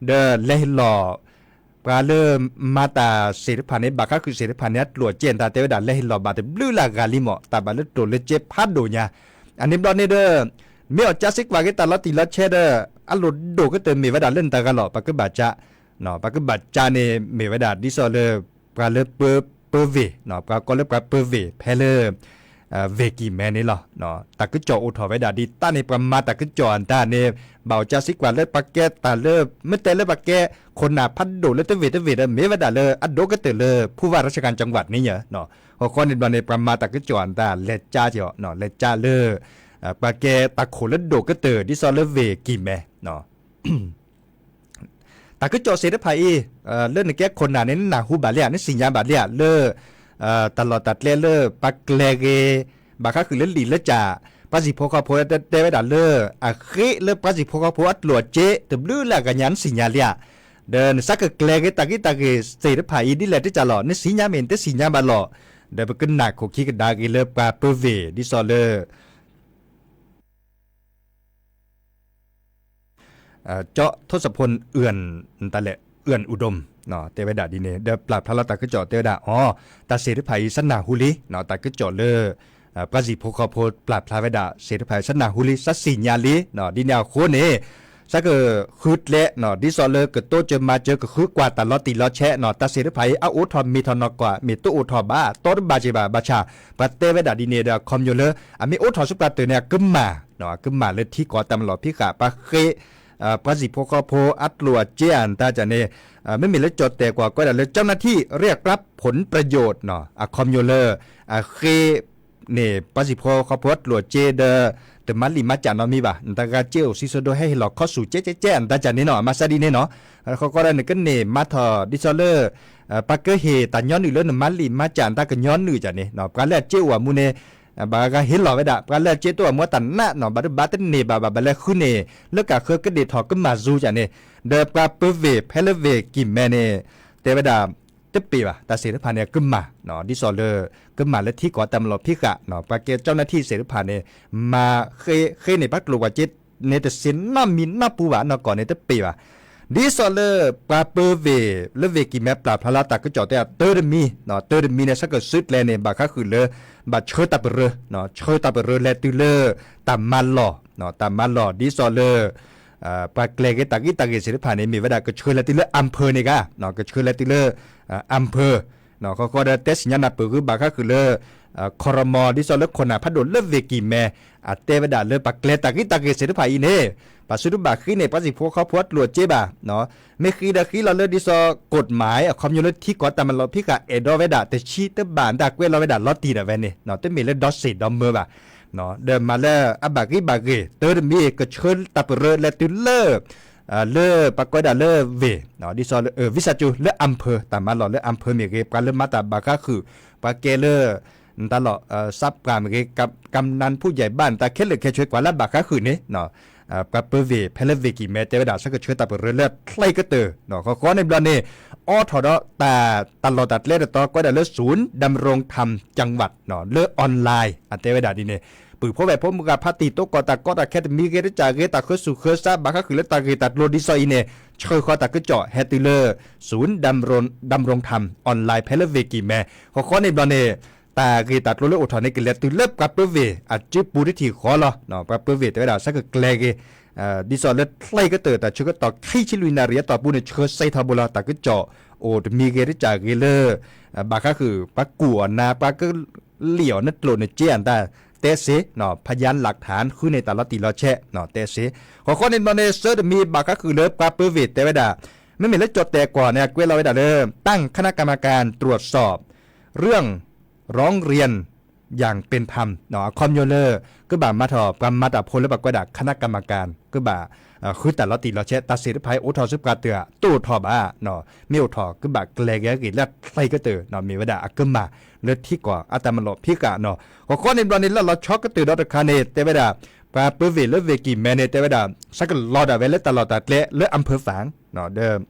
ဒီးလဲၤဟ့ၣ်လီၤ ပှၤလၢမၤတၢ်သ့ၣ်တဖၣ်န့ၣ် ဘၣ်ဃးဃုာ်သ့ၣ်တဖၣ်န့ၣ် အကျိၣ်အစ့ တၢ်တဲဝဲဒၣ် လဲၤဟ့ၣ်လီၤဘၣ်တဘျုးလၢအဂၤလံမး တၢ်ဘၣ်လၢကျိၣ်လၢစ့ဖးဒိၣ်ညါ, အန့ၣ်ဘျီန့ၣ်ဒီး မ့ၢ်အီၣ်ကၠါစ့ကွၢ်က့ၤတၢ်လီၤတံၢ်လီၤဆဲးဒီး အလိၣ်ဒိၣ်ကတၢၢ်မ့ၢ်ဝဲဒၣ်လၢနတဂၤလီၤ ပှၤကဘၣ်ကၠါ, ပှၤကဘၣ်ကၠါန့ၣ် မ့ၢ်ဝဲဒၣ်ဒ်သိးလၢ ပှၤလၢပၢ ပၢဝ့ၢ် ပှၤကိးလၢပှၤပၢဝ့ၢ် ဖဲလၢ ဝ့ၢ်ကံၢ်မဲန့ၣ်လီၤ. တၢ်ကစီၣ်အိၣ်ထီၣ်ဝဲဒၣ်ဒ်တၢ်န့ၣ် ပှၤမၤတၢ်ကစီၣ်အတၢ်န့ၣ် ဘၣ်အီၣ်ကၠါစ့ကွၢ်လၢပှၤကဲတၢ်လၢ မ့ၢ်တဲလၢပှၤကဲခိၣ်နၢ်ဖးဒိၣ်လၢတဝ့ၢ်တဝ့ၢ်ဒီး မ့ၢ်ဝဲဒၣ်လၢအဒိၣ်ကတၢၢ်လၢ ผู้ว่าราชการจังหวัด န့ၣ်ညါ, ဃီဃီန့ၣ်ဘျီန့ၣ် ပှၤမၤတၢ်ကစီၣ်အတၢ် လဲၤကၠါက့ၤအီၤ လဲၤကၠါလၢ ပှၤကဲတၢ်ခိၣ်လၢဒိၣ်ကတၢၢ် ဒ်သိးလၢဝ့ၢ်ကံၢ်မဲ တၢ်ကစီၣ်သ့ၣ်တဖၣ်အံၤ လၢနကဲခိၣ်နၢ်န့ၣ် နနၢ်ဟူဘၣ်လံဧါ နသ့ၣ်ညါဘၣ်လံဧါ လၢ တၢ်လီၢ်တၢ်ကျဲလၢပှၤကျဲၤဂ့ၤ ဘၣ်ဃးဃုာ်လၢလံာ်လၢကၠၣ် ပှၤစံၣ်ဖိဃီဖိတဲဝဲဒၣ်လၢ အဃ့လၢပှၤစံၣ်ဖိဃီဖိအကျိၣ်အစ့ တဘျုးလၢအဂၤညါ နသ့ၣ်ညါလံဧါ, ဒီးနသးကကျဲၤဂ့ၤတၢ်ဂ့ၢ်တၢ်ဂ့ၢ်သ့ၣ်တဖၣ်အံၤ ဒ်လဲၣ်တကၠၢ်လီၤ နသ့ၣ်ညါမ့ၢ် နတသ့ၣ်ညါဘၣ်လီၤ, ဒီးပကနၣ်ခိၣ်ခံကဒါက့ၤလၢပှၤပၢဝ့ၢ် ဒ်သိးလၢ ကၠီထူစဖိၣ် အၢၣ် တၢ်လဲၣ် အၢၣ်အူဒိၣ် တဲဝဲဒၣ်ဒ်န့ၣ် ဒီးပျၢ်ဖျါလီၤတၢ်ကစီၣ်တဲဝဲဒၣ် အီၤ တၢ်သ့ၣ်တဖၣ်အံၤ သနၢ်ဟူလံ တၢ်ကစီၣ်လၢ ပှၤစံၣ်ဖိဃီဖိပျၢ်ဖျါဝဲဒၣ်သ့ၣ်တဖၣ်အံၤ သနၢ်ဟူလံ သးသ့ၣ်ညါလံ ဒ်န့ၣ်အဃိန့ၣ် သးကဃုကျဲ ဒ်သိးလၢကတိစၢၤမၤစၢၤ ကဃုကွၢ်တၢ်လီၤတံၢ်လီၤဆဲး တၢ်သ့ၣ်တဖၣ်အံၤ အအိၣ်ထီၣ်မ့ၢ်ထီၣ်နီၢ်ကီၢ် မ့ၢ်တအိၣ်ထီၣ်ဘၣ် တီတဘၣ်က့ၤဘၣ် ဘၣ်ဆၣ် ပှၤတဲဝဲဒၣ်ဒ်န့ၣ်ဒီး အခီပညီလၢ အမ့ၢ်အိၣ်ထီၣ်ဆူပှၤတၢၢ်န့ၣ် အကမၣ် အကမၣ်လၢထံကီၢ်တၢ်မၤလီၤဖံးဃာ် ပှၤဃ့ ပှၤစံၣ်ဖိဃီဖိအကျိၣ်အစ့အတၢ်န့ၣ် မ့မ့ၢ်လၢကၠီၣ်တဲၣ်ကွၢ်ကိးဒၣ်လၢ เจ้าหน้าที่เรียกรับผลประโยชน์ အခီပညီလၢ အဃ့န့ၣ် ပှၤစံၣ်ဖိဃီဖိအကျိၣ်အစ့ဒီး တမၤလံာ်မၤကၠၣ်နီတမံၤဘၣ် နတဂၤစ့အိၣ်စံစိဒိ ဟဲဟ့ၣ်လီၤခီဆူၣ်ကဲကဲကဲ အတၢ်န့ၣ်နီၤ အမၤသးဒ်န့ၣ်နီၤ ဃီကိးဒၣ်နကန့ၢ်မၤထီၣ် ဒ်သိးလၢ ပှၤကဟ့ၣ်တၢ်ညီနုၢ်လၢနမၤလံာ်မၤကၠၣ်တၢ်ကညီနုၢ်န့ၣ် ပှၤလၢအစ့အိၣ်အမူန့ၣ် ဘၣ်ဂၤဟ့ၣ်လီၤဝဲဒၣ် ပှၤလၢအစ့တအိၣ်အမူအတၢ်နးနီၤ ဘၣ်တဘၣ်တန့ၢ်ဘၣ်ဘၣ် ဘၣ်လဲၤဃုန့ၣ် လၢကးဃၢကဒ့ၣ်ထီၣ်ကမၣ်စူၤန့ၣ် ဒီးပှၤပၢဝ့ၢ်ဖဲလၢဝ့ၢ်ကံၢ်မဲန့ၣ် တဲဝဲဒၣ် တပ့ၤဘၣ် တၢ်သ့ၣ်တဖၣ်န့ၣ် ကမၣ် ဒ်သိးလၢ ကမၣ်လၢထံကီၢ်တၢ်မၤလီၤဖံးဃာ် ပှၤကဲ เจ้าหน้าที่ သ့ၣ်တဖၣ်န့ၣ် မၤဃ့ ဃ့န့ၢ်ပှၤကျိၣ်ပှၤစ့ န့ၣ်တစ့နီတမံၤနီတပူဘၣ်, နီၢ်ကီၢ်န့ၣ်တပ့ၤဘၣ်. ဒ်သိးလၢပှၤပၢၤဝ့ၢ်လၢဝ့ၢ်ကံၢ်မဲပျၢ်ဖျါလၢတၢ်ကစီၣ်တဲတၢ်တမံၤ, တၢတမံၤန့ၣ် ဆၢကဆၢကျဲၤန့ၣ် ဘၣ်ဃးဃုာ်လၢ ဘၣ်ဆှၢတၢ်ပရၢ, ဆှၢတၢ်ပရၢလဲၤတုၤလၢ တၢ်မၤလီၢ်, တၢ်မၤလီၢ်ဒ်သိးလၢ ပှၤကျဲၤက့ၤတၢ်ဂံၢ်တၢ်ဂ့ၤသ့ၣ်တဖၣ်န့ၣ် မ့ၢ်ဝဲဒၣ်ကဆှၢလဲၤတုၤလၢ အၣ်ဖၢၣ်န့ၣ်ဂ့ၤ, ကဆှၢလဲၤတုၤလၢ အၣ်ဖၢၣ် ဃီဃီဒီးတဲသ့ၣ်ညါနၢ်ပၢၢ်ဂ့ၤဘၣ်ဃးဃုာ်လၢ ခီရမီၤ ဒ်သိးလၢခိၣ်နၢ်ဖးဒိၣ်လၢဝ့ၢ်ကံၢ်မဲ အတဲဝဲဒၣ်လၢပှၤကျဲၤတၢ်ဂံၢ်တၢ်ဂ့ၤသ့ၣ်တဖၣ်အံၤန့ၣ် ပှၤစုတဘၣ်ဃ့န့ၢ် ပှၤစံၣ်ဖိဃီဖိအကျိၣ်အစ့ဘၣ်. မ့ၢ်ဃ့ဒီးဃ့လီၤလၢဒ်သိး ကိၣ်မၢ် အခီပညီလၢထံကီၢ်တၢ်မၤလီၢ်ဖံးဃာ်အဲၣ်ဒိးဝဲဒၣ်တဆံတဘၣ် တၢ်ကွဲးလီၤဝဲဒၣ်လီၤတံၢ်ဒၣ်ဝဲန့ၣ် တမ့ၢ်လၢဒီစ့ၣ်ဒီမၢဘၣ်. ဒီးမၤလၢအဘၣ်ဂံၢ်ဘၣ်ဂ့ၤ တၢတမံၤကဆှၢတၢ်ပရၢလဲၤတုၤလၢ လၢပှၤကွဲးဒၣ်လၢဝ့ၢ် ဒ်သိးလၢ ဝံစၢကၠိလၢအၣ်ဖၢၣ် တၢ်မၤလီၢ်လၢအၣ်ဖၢၣ်မ့ၢ်ဂ့ၤ ပှၤလၢမၤတၢ်ဘၣ်ဃးဃုာ် ပှၤကဲလၢ နတၢ်လီၢ် စးပှၢ်မ့ၢ်ဂ့ၤ ကမ်နၢ်ဖူယဲၢ်ဘၣ် နတၢ်ခဲလၢာ်ခဲဆ့ကွၢ်လၢဘၣ်ဃးဃုာ်န့ၣ် ပှၤပၢၤဝ့ၢ်ဖဲလၢဝ့ၢ်ကံၢ်မဲတဲဝဲဒၣ် ဆၢကဆှၢတၢ်ပရၢလၢချဲကတၢၢ် ဃီဃီန့ၣ်ဘျီန့ၣ် အိးထီၣ်ဒီးတၢ် တၢ်လီၢ်တၢ်ကျဲတတီၤ ကွဲးဒၣ်လၢ ศูนย์ดำรงธรรมจังหวัด လၢ online အတဲဝဲဒၣ်ဒ်န့ၣ် ပုၢ်ဖိဝဲၢ်ဖိမုၢ်ဂၤဖးတံၢ် တိကိးတၢ်ကီတၢ်ခဲတမံၤဂ့ၤတကၢ်ဂ့ၤ တၢ်ဃုစူၣ်ဃုစါ ဘၣ်ဃးဃုာ်လၢတၢ်ဂ့ၢ်တၢ်ကျိၤဒ်သိးအံၤန့ၣ် ဆှၢဃီတၢ်ကစီၣ်ဟဲတုၤလၢ ศูนย์ดำรงธรรม online ဖဲလၢဝ့ၢ်ကံၢ်မဲ ဃီဃီန့ၣ်ဘျီန့ၣ် တၢ်ဂ့ၢ်တၢ်ကျိၤလၢအိၣ်ထီၣ်န့ၣ် ကလဲၤတုၤလၢပှၤပၢၤဝ့ၢ်အစုပူၤတထံၣ်ဃီလီၤ. ပှၤပၢၤဝ့ၢ်တဲဝဲဒၣ် ဆၢကကျဲၤဂ့ၤ ဒ်သိးလၢချဲကတၢၢ် တၢ်ဆၢကတီၢ်ခံဆံလွံၢ်နၣ်ရံၣ်အတီၢ်ပူၤန့ၣ် ဆှၢစဲထီၣ်ဘိလီၤ တၢ်ကစီၣ်အိၣ်တမံၤဂ့ၤတကၢ်ဂ့ၤလၢ ဘၣ်ဃးဃုာ် ပှၤကူၣ်အီၣ်နၤ ပှၤကလံၣ်အီၣ်နကျိၣ်နစ့အတၢ် တဲစ့ พยานหลักฐาน ဃုန့ၢ်တၢ်လီၤတံၢ်လီၤဆဲး တဲစ့ ဃီဃီန့ၣ်ဘျီန့ၣ် ဆၢတမံၤဘၣ်ဃးဃုာ်လၢပှၤပၢၤဝ့ၢ်တဲဝဲဒၣ် မ့မ့ၢ်လၢကၠီၣ်တဲၣ်ကွီၢ်န့ၣ် အကွဲးလီၤဝဲဒၣ်လၢ ตั้งคณะกรรมการตรวจสอบเรื่องร้องเรียนอย่างเป็นธรรม အခီပညီလၢ ကဘၣ်မၤထီၣ် ပှၤမၤတၢ်ဖိလၢပှၤကွဲးဒၣ် คณะกรรมการ ကဘၣ် ဃုတၢ်လီၤတံၢ်လီၤဆဲး တၢ်သ့ၣ်တဖၣ်အံၤအိးထီၣ်ဆူပှၤတၢၢ် တအိၣ်ထီၣ်ဘၣ် မ့ၢ်အိၣ်ထီၣ် ကဘၣ်ကျဲၤက့ၤအဂ့ၢ်လၢချဲကတၢၢ် မ့ၢ်ဝဲဒၣ်အကမၣ်လၢထံကီၢ်အတၢ်မၤလီၢ်ဖံးဃာ်နီၤ ဃီဃီန့ၣ်ဘျီန့ၣ် လၢလီၤဆီကတၢၢ်ဒီးတခါန့ၣ် တဲဝဲဒၣ် ပှၤပၢၤဝ့ၢ်လၢဝ့ၢ်ကံၢ်မဲန့ၣ် တဲဝဲဒၣ် ဆၢကလီၤဒၣ်ဝဲလၢတၢ်လီၢ်တၢ်ကျဲလၢ อำเภอฝาง ဒီး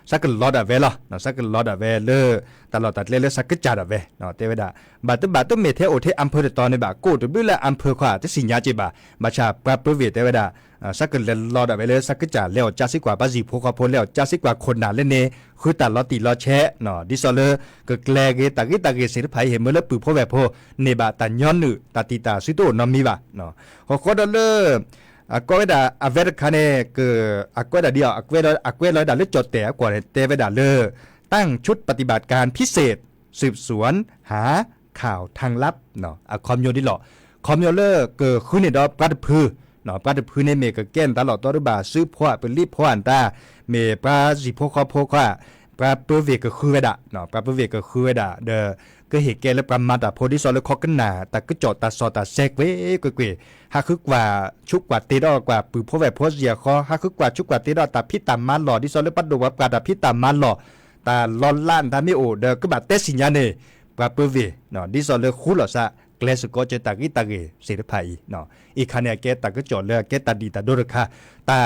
ဆၢကလီၤဒၣ်ဝဲလီၤ ဆၢကလီၤဒၣ်ဝဲလၢ တၢ်လီၢ်တၢ်ကျဲလၢဆၢကစၢ်ဒၣ်ဝဲ တဲဝဲဒၣ် ဘၣ်တဘၣ်တမ့ၢ်ထဲအိၣ်ထဲ อำเภอ တတီၤန့ၣ်ဘၣ် ကအိၣ်တဘျုးလၢ อำเภอ ခွါ တသ့ၣ်ညါက့ၤဘၣ် ဘၣ်ဆၣ်ပှၤပၢၤဝ့ၢ်တဲဝဲဒၣ် ဆၢကလဲၤလီၤဒၣ်ဝဲလၢဆၢကစၢ် လဲၤအီၣ်ကၢစ့ကွၢ် ပှၤစံၣ်ဖိဃီဖိ လဲၤအီၣ်ကၢစ့ကွၢ်ခိၣ်နၢ်လၢန့ၣ် ဃုတၢ်လီၤတံၢ်လီၤဆဲး ဒ်သိးလၢ ကကျဲၤက့ၤတၢ်ဂ့ၢ်တၢ်ဂ့ၢ် သ့ၣ်တဖၣ်အံၤ ဟ့ၣ်မၢလၢပုၢ်ဖိဝဲၢ်ဖိ န့ၢ်ဘၣ်တၢ်ညီနုၢ် တၢ်တံာ်တာ်စုတအိၣ်နီတမံၤဘၣ် ဃီဃီဒီးလၢ အကွဲးဝဲဒၣ်အဝဲတခါန့ၣ် က အကွဲးဒၣ်ဒ်အီၤ အကွဲးလီၤဝဲဒၣ်လၢကၠီၣ်တဲၣ်အကွီၢ်န့ၣ် တဲဝဲဒၣ်လၢ ตั้งชุดปฏิบัติการพิเศษสืบสวนหาข่าวทางลับ အခီပညီဒ်လီၤ ခီပညီလၢကဃုန့ၢ်ဒီးပှၤတဖု ပှၤတဖုန့ၣ်မ့ၢ်ကကဲနတၢ်လီၢ်တီတဘၣ် စုဖှီၣ်ပလံးဖှီၣ်အတၢ် မ့ၢ်ပှၤစံၣ်ဖိဃီဖိခွါ ပှၤပၢၤဝ့ၢ်ကဃုဝဲဒၣ် ပှၤပၢၤဝ့ၢ်ကဃုဝဲဒၣ် ဒီး ကဟ့ၣ်ကဲလၢပှၤမၤတၢ်ဖိ ဒ်သိးလၢခိးကနၣ် တၢ်ကစီၣ်တၢ်စီၣ်တၢ်စဲးကွ့ၢ်ကွ့ၢ်ကွ့ၢ် ဟးဃုကွၢ်ဆူးကွၢ်တ့ထီၣ်ကွၢ် ပုၢ်ဖိဝဲၢ်ဖိစ့ၢ်ကီး ဟးဃုကွၢ်ဆူးကွၢ်တ့ထီၣ်တၢ်ဖံးတၢ်မၤလီၢ် ဒ်သိးလၢပှၤဒိၣ်ပှၤပှၢ်တၢ်ဖံးတၢ်မၤလီၢ် တၢ်လီၤလးနတၢ်မ့ၢ်အိၣ်ဒီး ကဘၣ်တဲသ့ၣ်ညါန့ၢ် ပှၤပၢၤဝ့ၢ် ဒ်သိးလၢဃူလိာ်သး ကျဲးစၢးကီးစၢၤတၢ်ဂ့ၢ်တၢ်ဂ့ၢ်သ့ၣ်တဖၣ်အံၤ အံၤခါန့ၣ် အကဲတၢ်ကစီၣ်လၢအကဲတၢ်ဒ်တၢ်ဒိတခါ တၢ်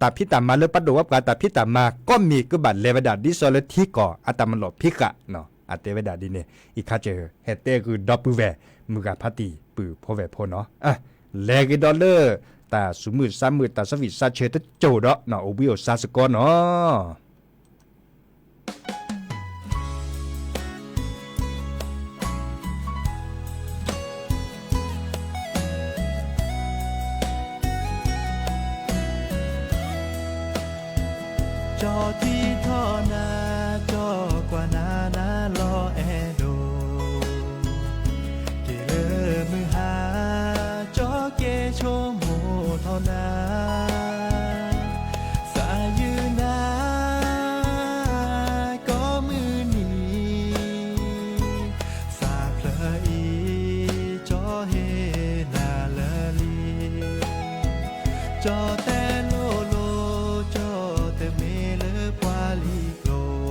တၢ်ဖံးတၢ်မၤလၢပှၤဒိၣ်ပှၤပှၢ်တၢ်ဖံးတၢ်မၤ ကီၢ်မ့ၢ်ကဘၣ်လဲၤဝဲဒၣ် ဒ်သိးလၢထံကီၢ်အတၢ်မၤလီၢ်ဖံးဃာ် အတဲဝဲဒၣ်ဒ်န့ၣ် အံၤခါစၢၤ ဟဲတဲဂုာ်ဒီပုၢ်ဝဲၢ် မုၢ်ဂၤဖးတံၢ် ပုၢ်ဖိဝဲၢ်ဖိနီၤ လဲၤဂ့ၤဒီးလၢ တၢ်သူၣ်မုာ်သးမုာ် တၢ်ဆၢဂံၢ်ဆၢဆၢတစိၤဒီး အိၣ်ဘှံးအိၣ်ဆါစ့ၢ်ကီးနီၤ ကၠီထံထီၣ်နၤ ကၠီကွၢ်နၤ နၤလီၤအဲၣ်ဒိး က့ၤလၢမုၢ်ဟါ ကၠီက့ၤဆိကမိၣ်ထီၣ်နၤ သးယုၢ်နၤ ကိးမုၢ်နံၤ သးဖျၢၣ်အံၤ ကၠီဟ့ၣ်နၤလၢာ်လံ ကၠီတဲလိၤလိၤ ကၠီတမ့ၢ်လၢပှၤလံၤကျိၤ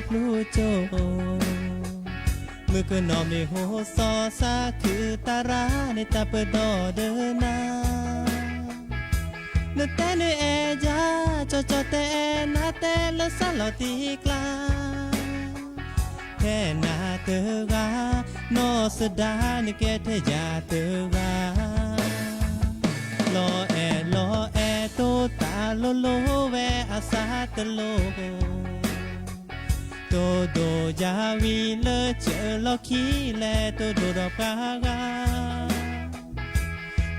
ပှၤတၢ်ပျူၤကၠိ, မုၣ်ကနီၤမ့ၢ်ဟိစီၤစးခုသရၣ်န့ၣ် တၢ်ပၢၢ်ဒီးဒၢနၤ, နတဲနအဲၣ်ယၤ ကၠီကၠီတဲနၤတဲလၢစးလီၤတံၢ်ကျါ, ဖဲနၤတဂၤ နီၢ်စဒါနကဲထဲယၤတဂၤ, လီၤအဲၣ်လီၤအဲၣ်တိၢ်တၢ်လိၤလိၤဝဲအစးတလိၤ တိၢ်ဒိၣ်ယၤဝံၤလၢစၢၤလီၢ်ခံလဲၣ် တိၢ်ဒိၣ်ဒီးပှၤဂၤ,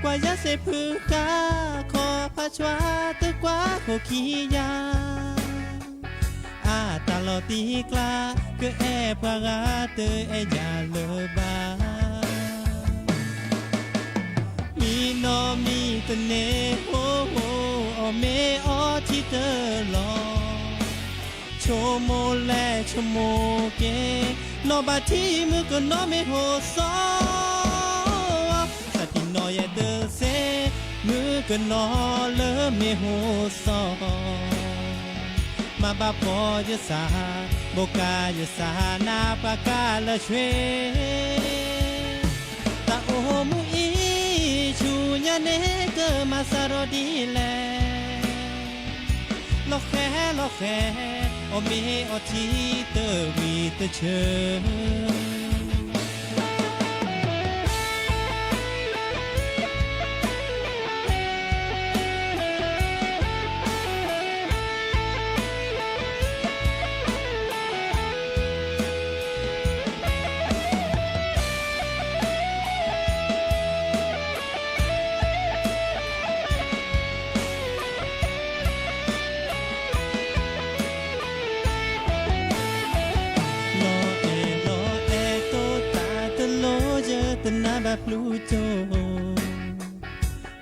ကွၢ်ယၤစ့ဖုဃာ် ခီဖးဆွါတကွၢ်ဟိၣ်ခံယၤ, အတၢ်လီၤတံၢ်ကျါ ကအဲၣ်ပှၤဂၤတအဲၣ်ယၤလၢၤဘၣ်. မံနီၤမံတန့ၢ်ဟိ အီၣ်မ့ၤအီထံတလီၤ, ဆိကမိၣ်လဲၣ်ဆိကမိၣ်က့ၤ, နီၢ်ဘၣ်ထံမုၣ်ကနီၤမ့ၢ်ဟိစီၤ, သးပ့ၤနီၣ်ယဲတသ့ မုၣ်ကနီၤလၢမ့ၢ်ဟိစီၤ, မၤဘၣ်ဖှီၣ်ယသး ဘိးကးယသးနါပှၤကါလၢဆွ့ တၢ်အိၣ်မူအံၤ ဆူညါန့ၣ်ကမၤစးထီၣ်ဒ်လဲၣ်, လီၤဃဲလီၤဃဲ အီၣ်မ့ၤအီထံတဝံၤတဆၢ လီၤအဲၣ်လီၤအဲၣ်တိၢ်တၢ်တလိၤ ယတနါဘၣ်ပျူၤကၠိ,